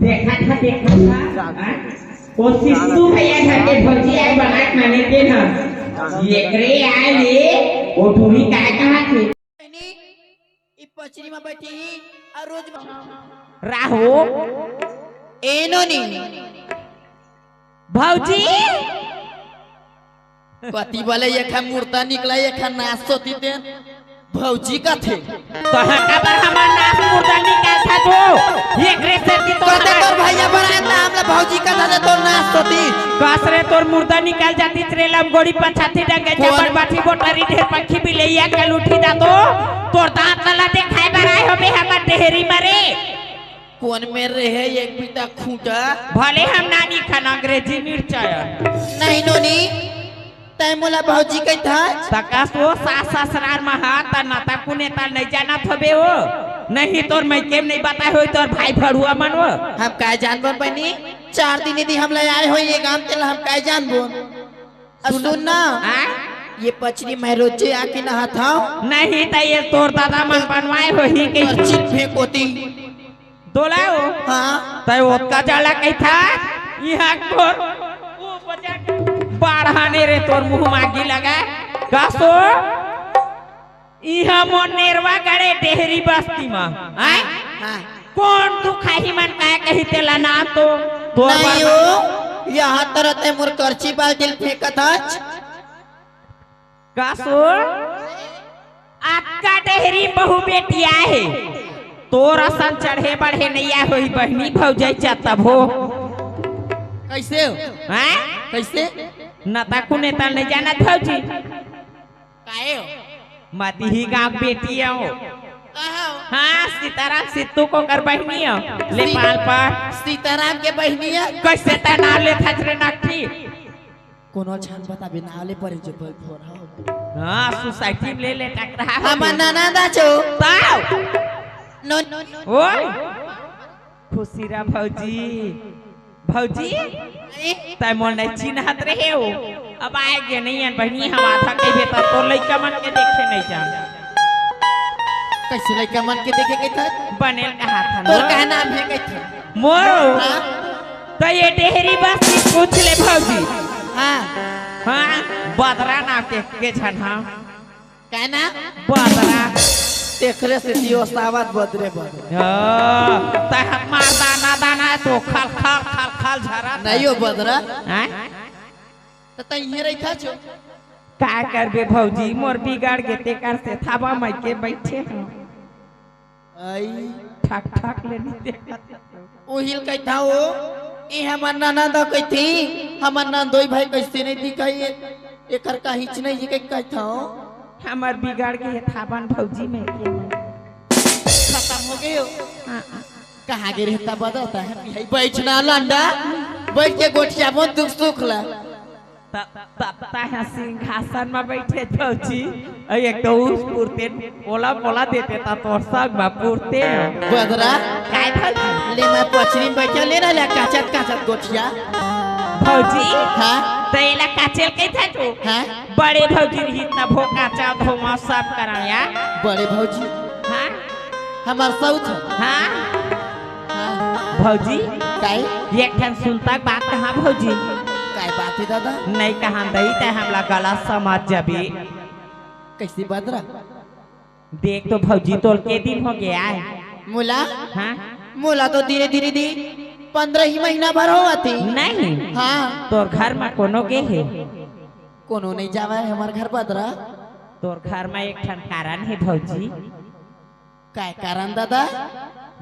देखा था, देखा था, हाँ? वो सिद्धू भैया घर के भौजी आए बनाए खाने के ना, एकरे आए ले, वो टूरी काय कहा थे? ई पचरी में बैठी ही, और रोज राहो। ए नोनी। भौजी। कति बले एक है मुर्दा निकला, एक है नास सोती तेन। भौजी कथे। तो हका बर हमार नास मुर्दा निकाल था जो। एकरे से ती तो कते तोर भैया बनाए ता हमला भौजी कथा दे तोर नास सोती। कस रे तोर मुर्दा निकाल जाती रे लमगोड़ी पछाती डंगे कोन? जबर बाठी बोटरी ढेर पखी बिलैया कल उठी दा तो। तोर दांत ला देखाए बर आए होबे हमर डेहरी मरे। कोन में रहे एक बीता खूंटा? भले हम नानी खन अंग्रेजी मिर्चा। नहीं नोनी, तै मोला भौजी कहिथा। तका सो सास ससुरार में हाथ त नता कुने त नहीं जानत होबे हो। नहीं, तोर मइके में नहीं बताए होही तोर भाई भड़ुआ मन वो। हम काय जानबो बहिनी, चार दिन यदि हमला आए होही ये गांव तेला हम काय जानबो। अब सुन ना, हाँ? ये पचरी मैं रोजे आके नहात हंव। नहीं त ये तोर दादा मन बनवाए होही के। पर्ची फेंक ओती। तोला वो? हाँ। तैं ओतका जाड़ा कहिथा, इहाँ तोर वो बजा बाढ़ाने रे तोर मुंह मागी लगा। का सो? इहाँ मोर नेरवा गड़े डेहरी बस्ती म, आय? हाँ। कोन दुखाही मन काय कही तेला ना तो तोर नहीं बर हो, यहाँ तरह तैं मोर करची बाल्टी ल फेंकत हच। का सो? अतका डेहरी बहू बेटी आए हे। तोर असन चढ़े बढ़े नइ आए होही बहिनी भौजाई चा तभो। कइसे हो? हैं? कइसे? नता कुने ता नइ जानत भौजी। काहे हो? मतिही गांव बेटी हो। कहाँ हो? हाँ, सीताराम सित्तू कोकर बहिनी हो। ले सी-, पाल पर। सीताराम के बहिनी है? कइसे तैं नाव लेथच रे नकटी? कोनो छन बताबे नाव ले परे जो बोल फोर हो। हाँ, सोसाइटी में ले ले टकरा हो। हमर ननद आचो। ताव। नो, नो, नो। ओए। खुशी रह भौजी। भौजी, अरे? तैं मोला नहीं चिन्हत रहे हो। अब आए गे नहीं हन बहिनी, हम आधा कहिबे त तोर लइका मन के देखे नहीं जान। कइसे लइका मन के देखे कहिथस? बने कहा था तोर ना। का नाम है कहिथस? मोर? हाँ? त ये डेहरी बस्ती पूछ ले भौजी। हाँ। हाँ, बदरा नाम के, के झन हाँ। का ना? बदरा। तेखरे से दियो सावत बदरे बदरे। हाँ, तैं हमार दाना दाना तो खल खल खल खल झरा। नहीं हो बदरा। हैं? त तैं इहें रहिथच हो। का करबे भौजी, मोर बिगड़ गे तेकर से थाबा मइके बइठे हंव। आई। ठक ठक ले नहीं देखत। उहिल कहिथा हो, ए हमर ननद कहिथे, हमर ननदोई भाई कइसे नहीं दिखाई, एकर का हिच नहीं जी कहिथा हो। हमर बिगड़ गे हे थाबन भौजी में के। खतम हो गे हो। हाँ, हाँ। कहाँ गे रहे त बदरा? तैं बइठ ना लंडा, बइठ के गोठियाबोन दुख सुख ला। त-, त-, तैं ह सिंहासन म बइठे भौजी, अउ एक तो उस पुरते ओला मोला देते त तोर संग म पुरते। बदरा। काय भौजी? ले मैं पचरी म बइठे ले ना ले काचत काचत गोठिया। भौजी? हाँ? त एला काचेल कहिथे तू? हाँ? बड़े भौजी रही तभो काचा धोवा सब करव या। बड़े भौजी? हाँ? हमर सउत ह। हाँ? हाँ। भौजी? काय? एक ठन सुनता बात कहा भौजी? काय बात हे दादा? नहीं कहा दई तैं हमला गलत समझ जबे। कइसे बदरा? देख तो भौजी तोल के दिन हो गे आय। मोला? हाँ? मोला तो धीरे धीरे दी पंद्रह ही महीना भर होवत हे। नहीं। हाँ। तोर घर म कोनो गे हे? कोनो नहीं जावय हमर घर बदरा। तोर घर म एक ठन कारण हे भौजी। काय कारण दादा?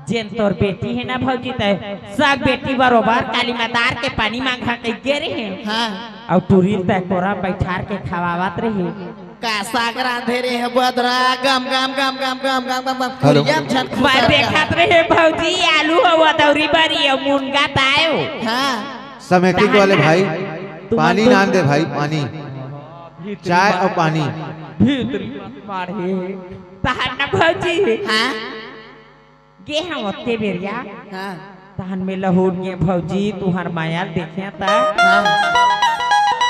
जेन तोर बेटी हे ना भौजी, तैं सब बेटी बरोबर काली मतार के पानी मांगा कहि गे रहे। हाँ। अउ टूरी ल तैं कोरा बइठार के खवावत रहे। का साग रांधे रहे बदरा, गम, गम, गम। हेलो। कुरिया म झन मैं खुसर देखत रहे भौजी, आलू अउ अदौरी बरी अउ मुनगा तायो। हाँ। समेकित वाले भाई, पानी नान दे भाई, पानी। चाय अउ पानी। भीतरी मत मारे। तहार ना भौजी। हाँ। गे हंव ओतके बेरिया। हाँ। तहन में लहुट गे भौजी, तुहर माया ल देखे त। हाँ।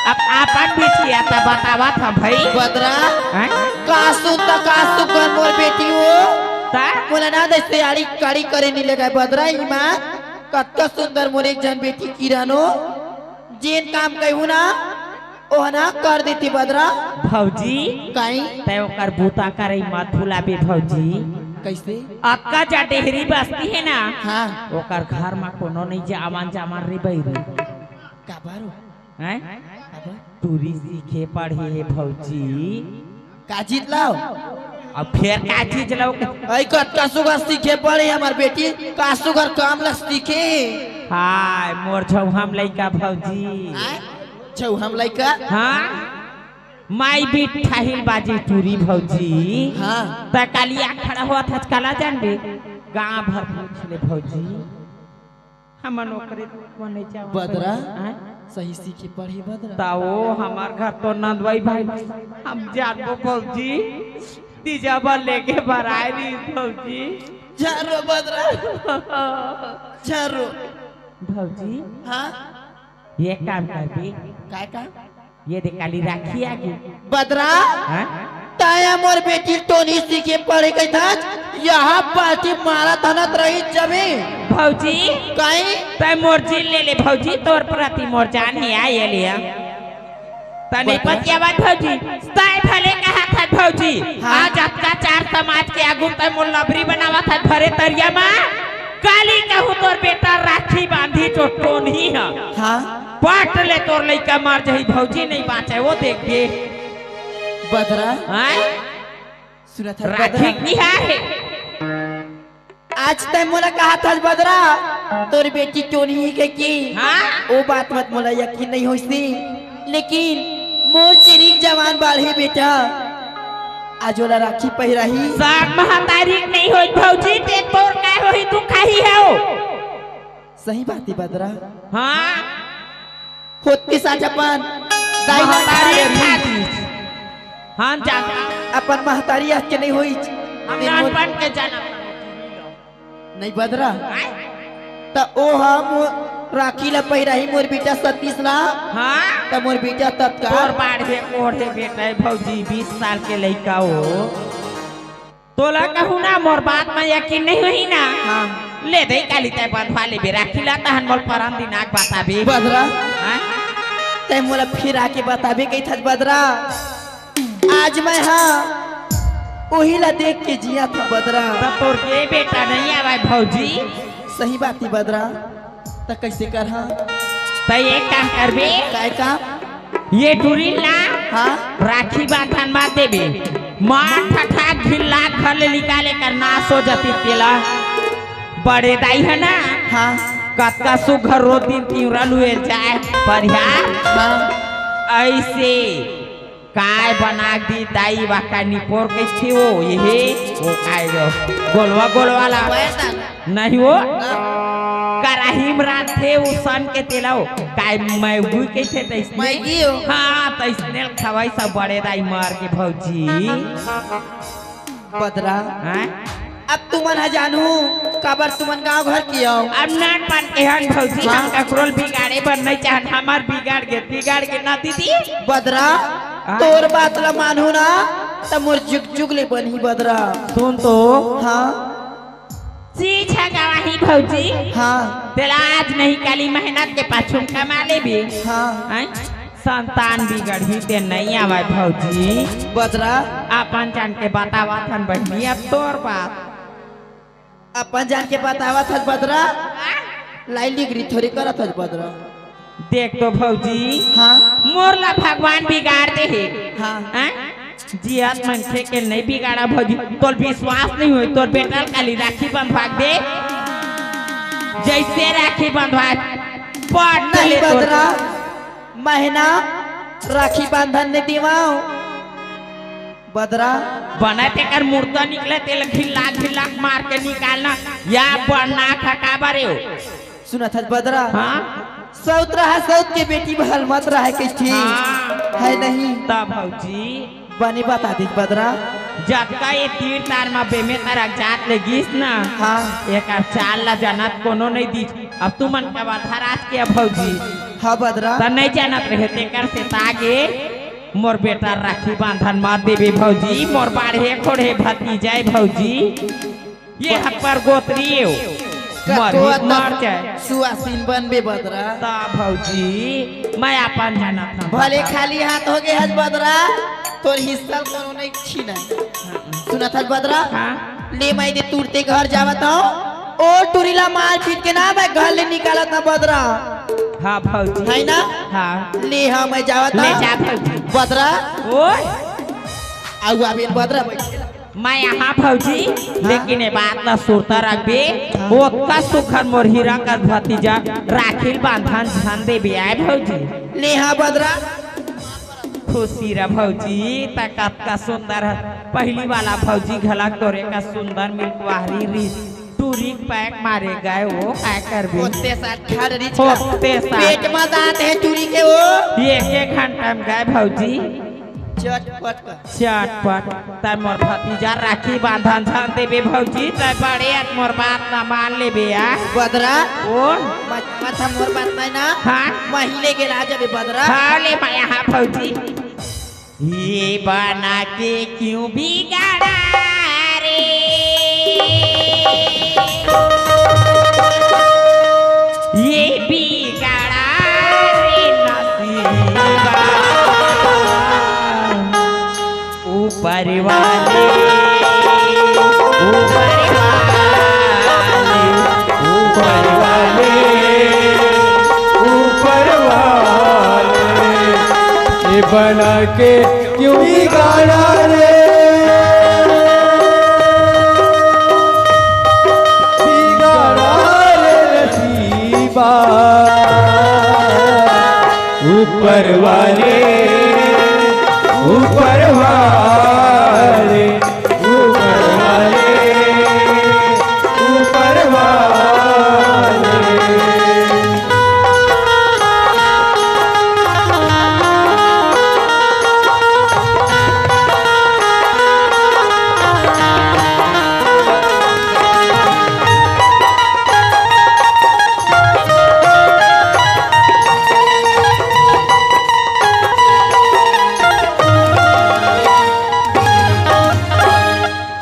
अब आपन बिटिया त बतावत हंव भई। बदरा। हैं? का सुंदर, का सुघर मोर बेटी हो। त? मोला ना दे से आड़ी काड़ी करे नी लगे बदरा, इमा कतका सुंदर मोर एक झन बेटी किरण हो। जेन काम कहूँ ना, ओहना कर देती बदरा। भौजी, काई? तैं ओकर बूता करई मत भुलाबे भौजी। कइसे? अतका जा डेहरी बस्ती हे ना, हाँ। ओकर घर म कोनो नहीं जावन जावन रे बइरी। काबर हो? हैं? काबर? टूरी सीखे पढ़े हे भौजी। का चीज लाव? अब फेर का चीज लाव? अई कतका सुघर सीखे पढ़े हमर बेटी, का सुघर काम ला सीखे। हाय, मोर झौहम लइका भौजी। आय? झौहम लइका? हाँ, माई बीट ठाहिल बाजी टूरी भौजी। हाँ। त कालिया खड़ा होवत हच काला जानबे, गांव भर पूछ ले भौजी। हमन ओकरे दूध म नइ जावन बदरा, भौजी। आँय? सही सीखे पढ़ी बदरा। त ओ हमर घर तो नंदवई भाई, हम जानबो भौजी, तीजा बर लेके बर आए रही भौजी। झन रो बदरा, झन रो। भौजी, हाँ? ये काम करबे। काय काम? ये दे काली राखी आगे। बदरा, हाँ? तैं मोर बेटी टोनी सीखे पढ़े गई था, यहाँ पार्टी मारा तनत रही जमी। भौजी, काई? तैं मोर जीन ले ले भौजी, तोर प्रति मोर जान हे, आ ये ले आ। तने बता। पतिया बात भौजी, तैं भले कहा था भौजी, हाँ। आज अत्याचार समाज के आगू तैं मोर लबरी बनावा था भरे तरिया मा। काली कहूँ तोर बेटा राखी बांधी जो टोनी ह। हाँ। पट ले तोर लइका मर जही भौजी नहीं बाँचे वो देख के। बदरा। हाँ? सुनत हस राखी बदरा? की है? आज तैं मोला कहा था बदरा, तोर बेटी टोनी के की? हाँ? वो बात मत मोला यकीन नहीं होइस नी, लेकिन मोर चिरिक जवान बाढ़ही बेटा, आज ओला राखी पहिराही। सात महतारी के नहीं होई भौजी, ते तोर काय होही, तू खाही हव। सही बात हे बदरा। हाँ। खुद के साथ अपन दाई महतारी नाम खा ले। हाँ, जान। अपन महतारी आज के नहीं होई। हम ते मोर नानपन के जनम। नहीं बदरा। आय? त ओ हम राखी ला पहिराही मोर बेटा सतीश ला। हाँ? त मोर बेटा तत्काल तोर बाढ़े कोढ़े बेटा हे भौजी, बीस साल के लइका हो। तोला कहूँ ना, मोर बात म यकीन नहीं होही ना। हाँ। ले दे काली तैं बंधवा लेबे राखी ला, तहन मोर परम दिनाक बताबे। बदरा। हाँ? तैं मोला फिर आके बताबे कही थस बदरा। आज मैं हाँ उही ला देख के जिया था बदरा। त तोर के बेटा नहीं आवाय भौजी? सही बात हे बदरा। त कइसे करहा? त एक काम करबे। काय काम? ये टुरी ला हाँ? राखी बांधन मार देबे। मार ठठा घिल्ला घर ले निकाले कर नाश हो जाती तेला। बड़े दाई हे ना? हाँ। कतका सुघर रोज दिन तिवरा लुए जाए परिहार। हाँ। अइसे काय बना दी दाई वा का निपोर कइसे वो ये वो काय जो गोलवा गोलवा ला। नहीं वो ना। कराही म रांधथे उसन के तेला वो। काय मैगी कइसे तइसने? मैगी हो। हाँ, तइसने ल खवाई सब बड़े दाई मर के भौजी। बदरा। हाँ? अब तुमन ह जानहू, काबर तुमन गाँव घर के हो। अब नानपन के हन भौजी, हाँ। हम ककरो ल बिगाड़े बर नहीं चाहन, हमर बिगाड़ गे, बिगाड़ गे ना दीदी। बदरा, हाँ। तोर बात ला मानहू ना, त मोर जुग जुग ले बनही बदरा। सुन तो। हाँ। चीज ह गवाही भौजी। हाँ। तेला आज नहीं काली मेहनत के पाछू म कमा लेबे। हाँ। हैं? संतान बिगड़ही ते नहीं आवाय भौजी। बदरा। अपन जान के बतावत हन बहिनी, अब तोर बात। अपन जान के बतावत हस बदरा। हाँ? लाई डिग्री थोड़ी करत हस बदरा। देख तो भौजी, हाँ? मोर ला भगवान बिगाड़ दे हे। हाँ। हैं? जियत मनखे के नहीं बिगाड़ा भौजी। तोर विश्वास नहीं होय, तोर बेटा ल काली राखी बंधवा दे। जइसे राखी बंधवा, पट नहीं ले तोर बदरा, महीना राखी बांधन नहीं दिवाओ। बदरा। बने तेकर मुर्दा निकले, तेला घिल्ला घिल्ला मार के निकालना। या बड़ना खका बरे हो। सुनत हस बदरा? हाँ? सौत रहा, सौत के बेटी बहल मत रहा किस ठीक। हाँ। है नहीं? तब भौजी। बने बता दीस बदरा। जतका ये तीर तार मा बेमे तरक जात ले गीस ना। हाँ। एकर चाल ला जानत कोनो नहीं दीस। अब तुमन का बात हरात के भौजी। हाँ बदरा। त नहीं जानत रहे तेकर से तागे। मोर बेटा राखी बांधन मत देबे भौजी, मोर बाढ़े खोड़े भतीजा ए भौजी, ये हप्पर गोत्री एव। मरही मर जाए। सुवासिन बनबे बदरा। त भौजी, मैं अपन जानत हूँ। भले खाली हाथ हो गए हस बदरा, तोर हिस्सा कोनो नहीं छीना। सुनत हस बदरा? हाँ। ले मैं दे तुरते घर जावत हूँ। ओ टुरीला मार पीट के ना मैं घर ले निकालत ना बदरा। हाँ भौजी। है ना? हाँ। ले हाँ मैं जावत ले हूँ। जा भौजी। बदरा। ओए। आऊ अभी बदरा बैठ। मैं यहाँ भौजी, हाँ? लेकिन ये बात ला सुरता रखबे। हाँ। ओतका सुखन मोर हीरा कर भतीजा राखिल बांधन झन देबे आए भौजी। ले हाँ बदरा। खुशी रह भौजी, त कतका सुंदर ह। पहली वाला भौजी घलक तोरे का सुंदर मिल्कवाहरी रिस टूरी पैक मारे गए, वो काय करबे? ओते साथ घर रिच का होते साथ। पेट में दांत है टूरी के वो। एक एक घंटा में गए भौजी। चटपट कर। चटपट। तै मोर भतीजा राखी बांधन झन देबे भौजी, तै बड़े अस मोर बात ला मान लेबे आ। बदरा। ओ। मत, मत हम मोर बात नहीं ना। हाँ। महीने के ला जबे बदरा। हाँ, ले माया, हाँ भौजी। ये बना के क्यों बिगाड़ा रे? ये बिगाड़ा रे नसीबा। ऊपर वाले, ऊपर वाले, ऊपर वाले, ऊपर वाले, ये बना के क्यों बिगाड़ा रे, बिगाड़ा रे नसीबा। ऊपर वाले, ऊपर वाले, ऊपर वाले, ऊपर वाले।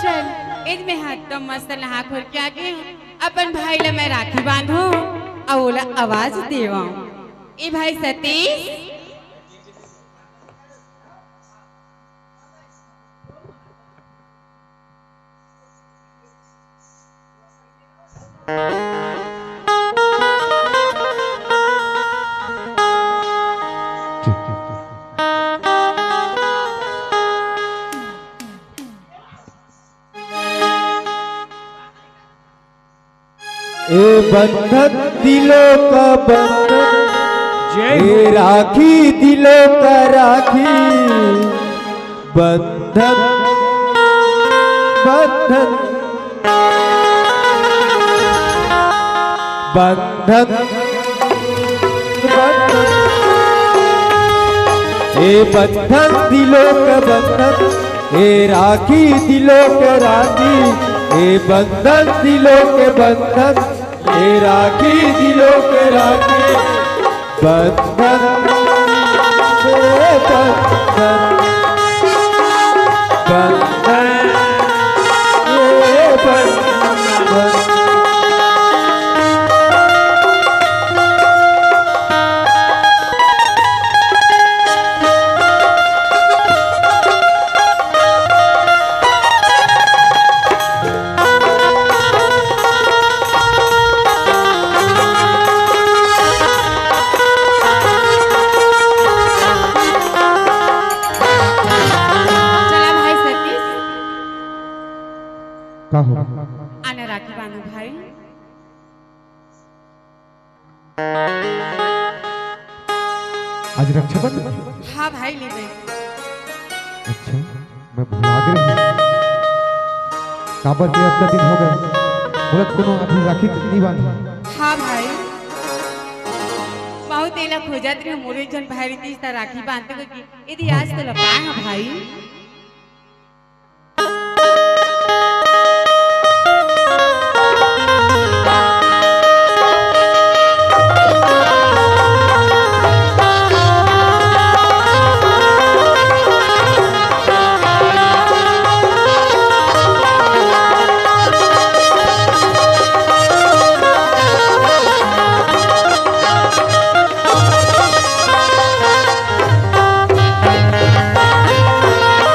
चल, एदे में हाथ तो मस्त नहा खोर के आ गे हूँ। अपन भाई ला मैं राखी बांधूं अउ ओला आवाज देवं। ए भाई सतीश, ए बंधन दिलों का बंधन, जय हो। ए राखी दिलों का राखी, बंधन, बंधन, बंधन, बंधन, ए बंधन दिलों का बंधन, ए राखी दिलों के राखी, ए बंधन दिलों के बंधन, ए राखी दिलों के राखी, बंधन, ए बंधन, बंधन, ए बंधन। चला भाई सतीश। का हो? आना राखी बांधो भाई। आज रक्षाबंधन हे? हाँ भाई, ले दे। अच्छा, मैं भुला गे रहेंव। काबर के अतना दिन हो गे, बोलत कोनो अभी राखी नइ बांधे। हाँ भाई, बहुत एला खोजत रहेंव, मोरो एक झन भाई रहितिस त राखी बांधते कहिके, एदे आज तोला पाए हंव भाई।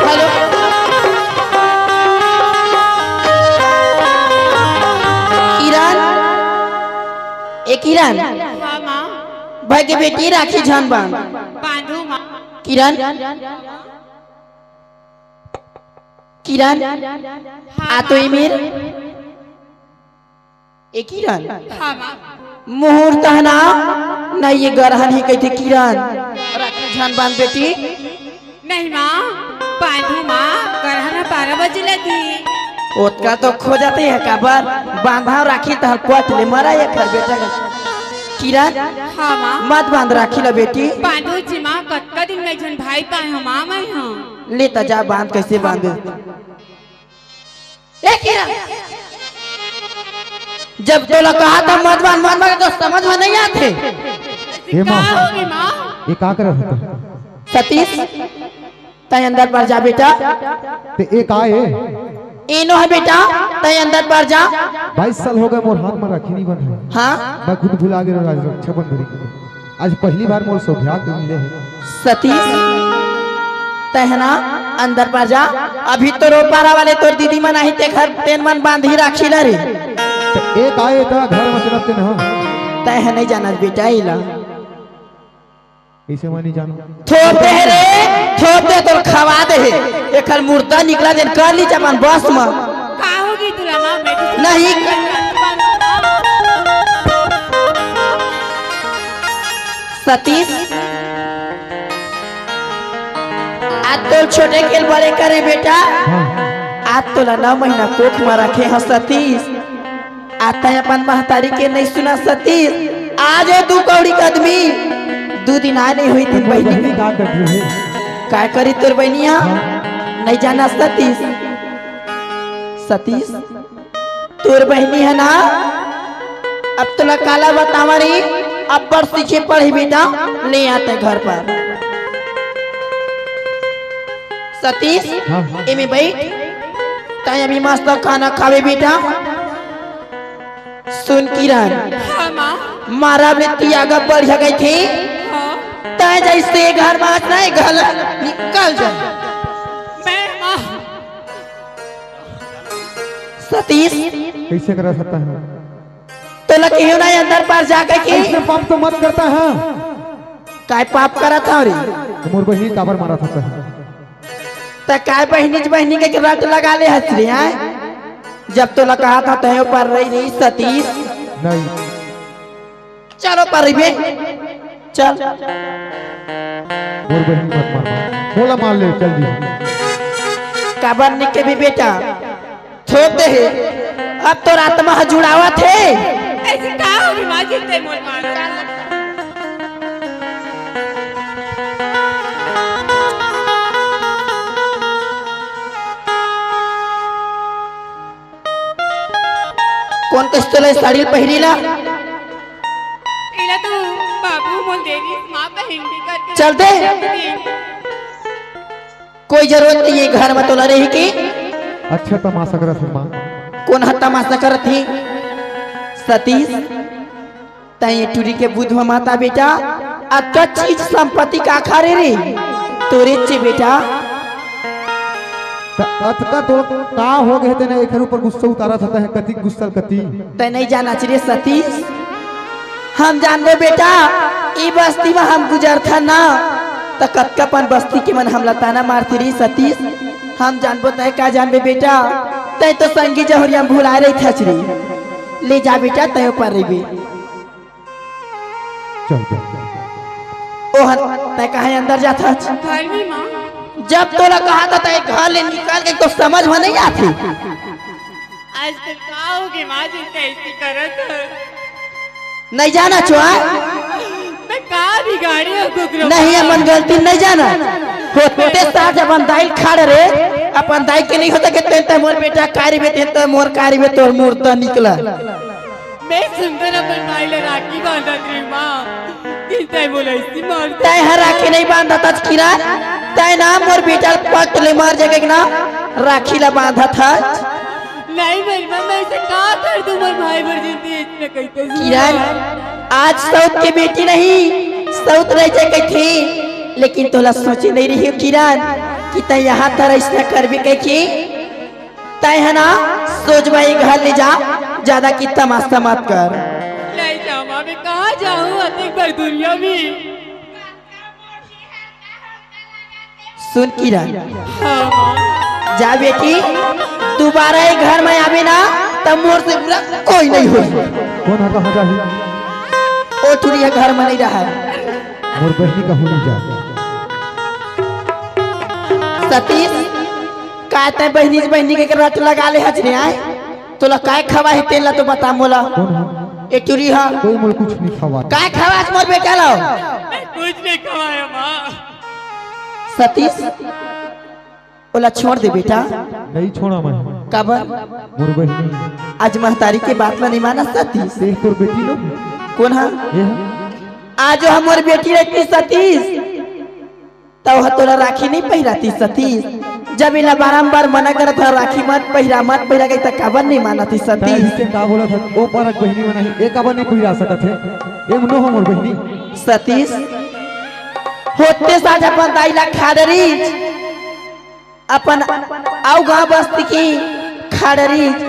हेलो। किरण, ए किरण। हाँ, माँ। भाई के बेटी राखी झन बांध। बांधो, माँ। किरण, किरण, हाँ, आ तो माँ। ए मेर। ए किरण, हाँ, माँ। मुहूर्त ह ना, ना ये गरहन हे कहिथे किरण। राखी झन बांध बेटी। नहीं माँ, बांधो माँ, गरहन ह बारह बजे लगही। ओतका तो खोजत हे काबर, बांधा राखी तहन कोट ले मरा एखर बेटा के। किरण, हाँ माँ। मत बांध राखी ला बेटी। बांधो जी माँ, कतका दिन में झन भाई पाए हँव माँ मैं हाँ। ले त जा बांध, कैसे बांधे। ए किरण, जब तोला कहा था मत बांध, मत बांध, तो समझ में नहीं आते। ए माँ। का होगे माँ? ये का करत हस? सतीश, तैं अंदर पर जा बेटा। ते ए का ए? एनो हे बेटा, तैं अंदर पर जा। बाईस साल हो गए मोर हाथ में राखी नहीं बंधा। हाँ? मैं खुद भुला गे रहेंव आज रक्षाबंधन। आज पहली बार मोर सौभाग्य मिले हे। सतीश, तैं हे ना, अंदर पर जा। अभी तो रोपारा वाले तोर दीदी मन आही, ते घर तेन मन बांधही राखी ला रे। ते ए का ए, त घर में चलत तेन ह। तैं हे नहीं जानत बेटा, एला। कइसे मैं नहीं जानव? थोप दे हे रे, थोप दे, तोर खवा दे हे। एखर मुर्दा निकला देन, कर लीच अपन बस में। का होगे तुला माँ, मैं तो नहीं। सतीश, आज तोर छोटे के ल बड़े करे बेटा। हाँ। आज तोला नौ महीना कोख में रखे हँव सतीश। आ तैं अपन महतारी के नहीं सुनस सतीश। आज ए दू कौड़ी के आदमी, दू दिन आए नहीं होही तेन बहिनी। बहिनी का कर दिए हे? का करी तोर बहिनी हा? हाँ। नहीं जानस सतीश। सतीश, तोर बहिनी हे ना, अब तोला काला बतावँव रे, अब्बड़ सीखे पड़ही बेटा, ले आ तैं घर पर। सतीश, हाँ, हाँ। एमे बैठ, तैं अभी मस्त खाना खाबे बेटा। सुन किरण, हाँ माँ। मारा बले तियागा बढ़िया गई थी। हाँ। तैं जइसे घर में आज नहीं, घर निकल जा। मैं माँ। सतीश। कइसे करत हस तैं? तोला कहियो ना अंदर पर जाके कि कइसे पाप तो मत करत हस। काय पाप करत हँव रे? त मोर बहिनी काबर मारत हस तैं? त काय बहिनी बहिनी के रट लगा ले हस रे, आय? जब तोला कहा था तैं ओ पर रही रही सतीश। नहीं। चल ओ पर रहिबे। चल। मोर बहिनी मत मार, मार। मोला मार ले, चल दी। काबर निके भी बेटा। थोप दे हे। अब तोर आत्मा ह जुड़ावत हे। अइसे का होगे माँ जी, तैं मोर माँ। कोन कस तोला साड़ी पहिरी ला? एला तो बाबू मोर देरी माँ पहिन भी करके चल दे। कोई जरूरत नहीं हे घर में तोला रहे के। अच्छा तमाशा करत हे माँ। कोन ह तमाशा करत हे? सतीश, तैं ए टूरी के बुध म माता बेटा, अतका चीज संपत्ति काखर हे रे? तोरे चे बेटा। त अतका तो का होगे हे तेने एखर ऊपर गुस्सा उतारत हस, कति गुस्सा कति? तैं नहीं जानस रे सतीश, हम जानबो बेटा, ई बस्ती म हम गुजरथन ना, त कतका अपन बस्ती के मन हमला ताना मारथे रे सतीश। हम जानबो, तैं का जानबे बेटा, तैं तो संगी जहुरिया म भुलाए रहिथस रे। ले जा बेटा, तैं ओ पर रहिबे। चल, चल। ओहन, तैं काहे अंदर जाथस? घर में माँ। जब तोला कहा था, तैं घर ले निकल के तो समझ में नहीं आथे। आज तक का होगे माँ जी, तैं अइसे करत हस? नहीं जानस रे? मैं का बिगाड़े हँव कुकरो? नहीं, अपन गलती नहीं जानस। होते साथ अपन दाई ल खा रे, अपन दाई के नहीं होता कि तैं, तैं मोर बेटा का रहिबे, तैं, तैं मोर का रहिबे, तोर मुर्दा निकला। मैं सुनथों अपन भाई ला राखी बांधत रहे माँ, तैं मोला अइसे मार दे। तैं ह राखी नहीं बांधत हस किरण, तैं ना मोर बेटा ल पट ले मार जगह ना राखी ला बांधत हस। नहीं मेरी माँ, मैं अइसे का कर दूँ मोर भाई बर जिंदगी इतना कहीं तो किरण, आज सौत के बेटी नहीं, सौत रह जाए कही थी, लेकिन तोला सोचे नहीं रहे हँव किरण कि तैं यहाँ तरह अइसना करबे कही। तैं ह ना, सोच भाई घर ले जा, ज्यादा की तमाशा मत कर। ले जा माँ, मैं कहाँ जाहूँ अतेक बड़ दुनिया में। सुन किरण, हाँ माँ। जा बेटी, दोबारा ए घर में आबे ना, त मोर से बुरा कोई नहीं होही। कोन ह कहाँ जाही? ओ टूरी ह घर में नहीं रहय। मोर बहिनी कहूँ नहीं जाय। सतीश, काय तैं बहिनी बहिनी के रट लगा ले हस रे, आय? तोला काय खवाही तेला तो बता मोला। कोन ह? ए टुरी हा। कोई मोर कुछ नहीं खवा। काय खवास मोर बेटा लो? कुछ नहीं खवाया माँ। सतीश, ओला छोड़ दे बेटा। नहीं छोड़ा मैं। काबर? मोर बहिनी। आज महतारी के बात ला नहीं माना सतीश। ते तोर बेटी लो। कौन हा? ये हा। आज हमर बेटी रहती सतीश, त ओह तोला राखी नहीं पहिराती सतीश। जब इला बारंबार मना करत हा, राखी मत पहिरा, मत पहिरा, कही त काबर नहीं मानती सतीश? इससे का बोला था? ओ पारक बहिनी मना ही, ए काबर नहीं पहिरा सकत हे? ए मनो हमर बहिनी। सतीश, होते साझ अपन दाई ला खा डरीच, अपन अउ गांव बस्ती के खा डरीच,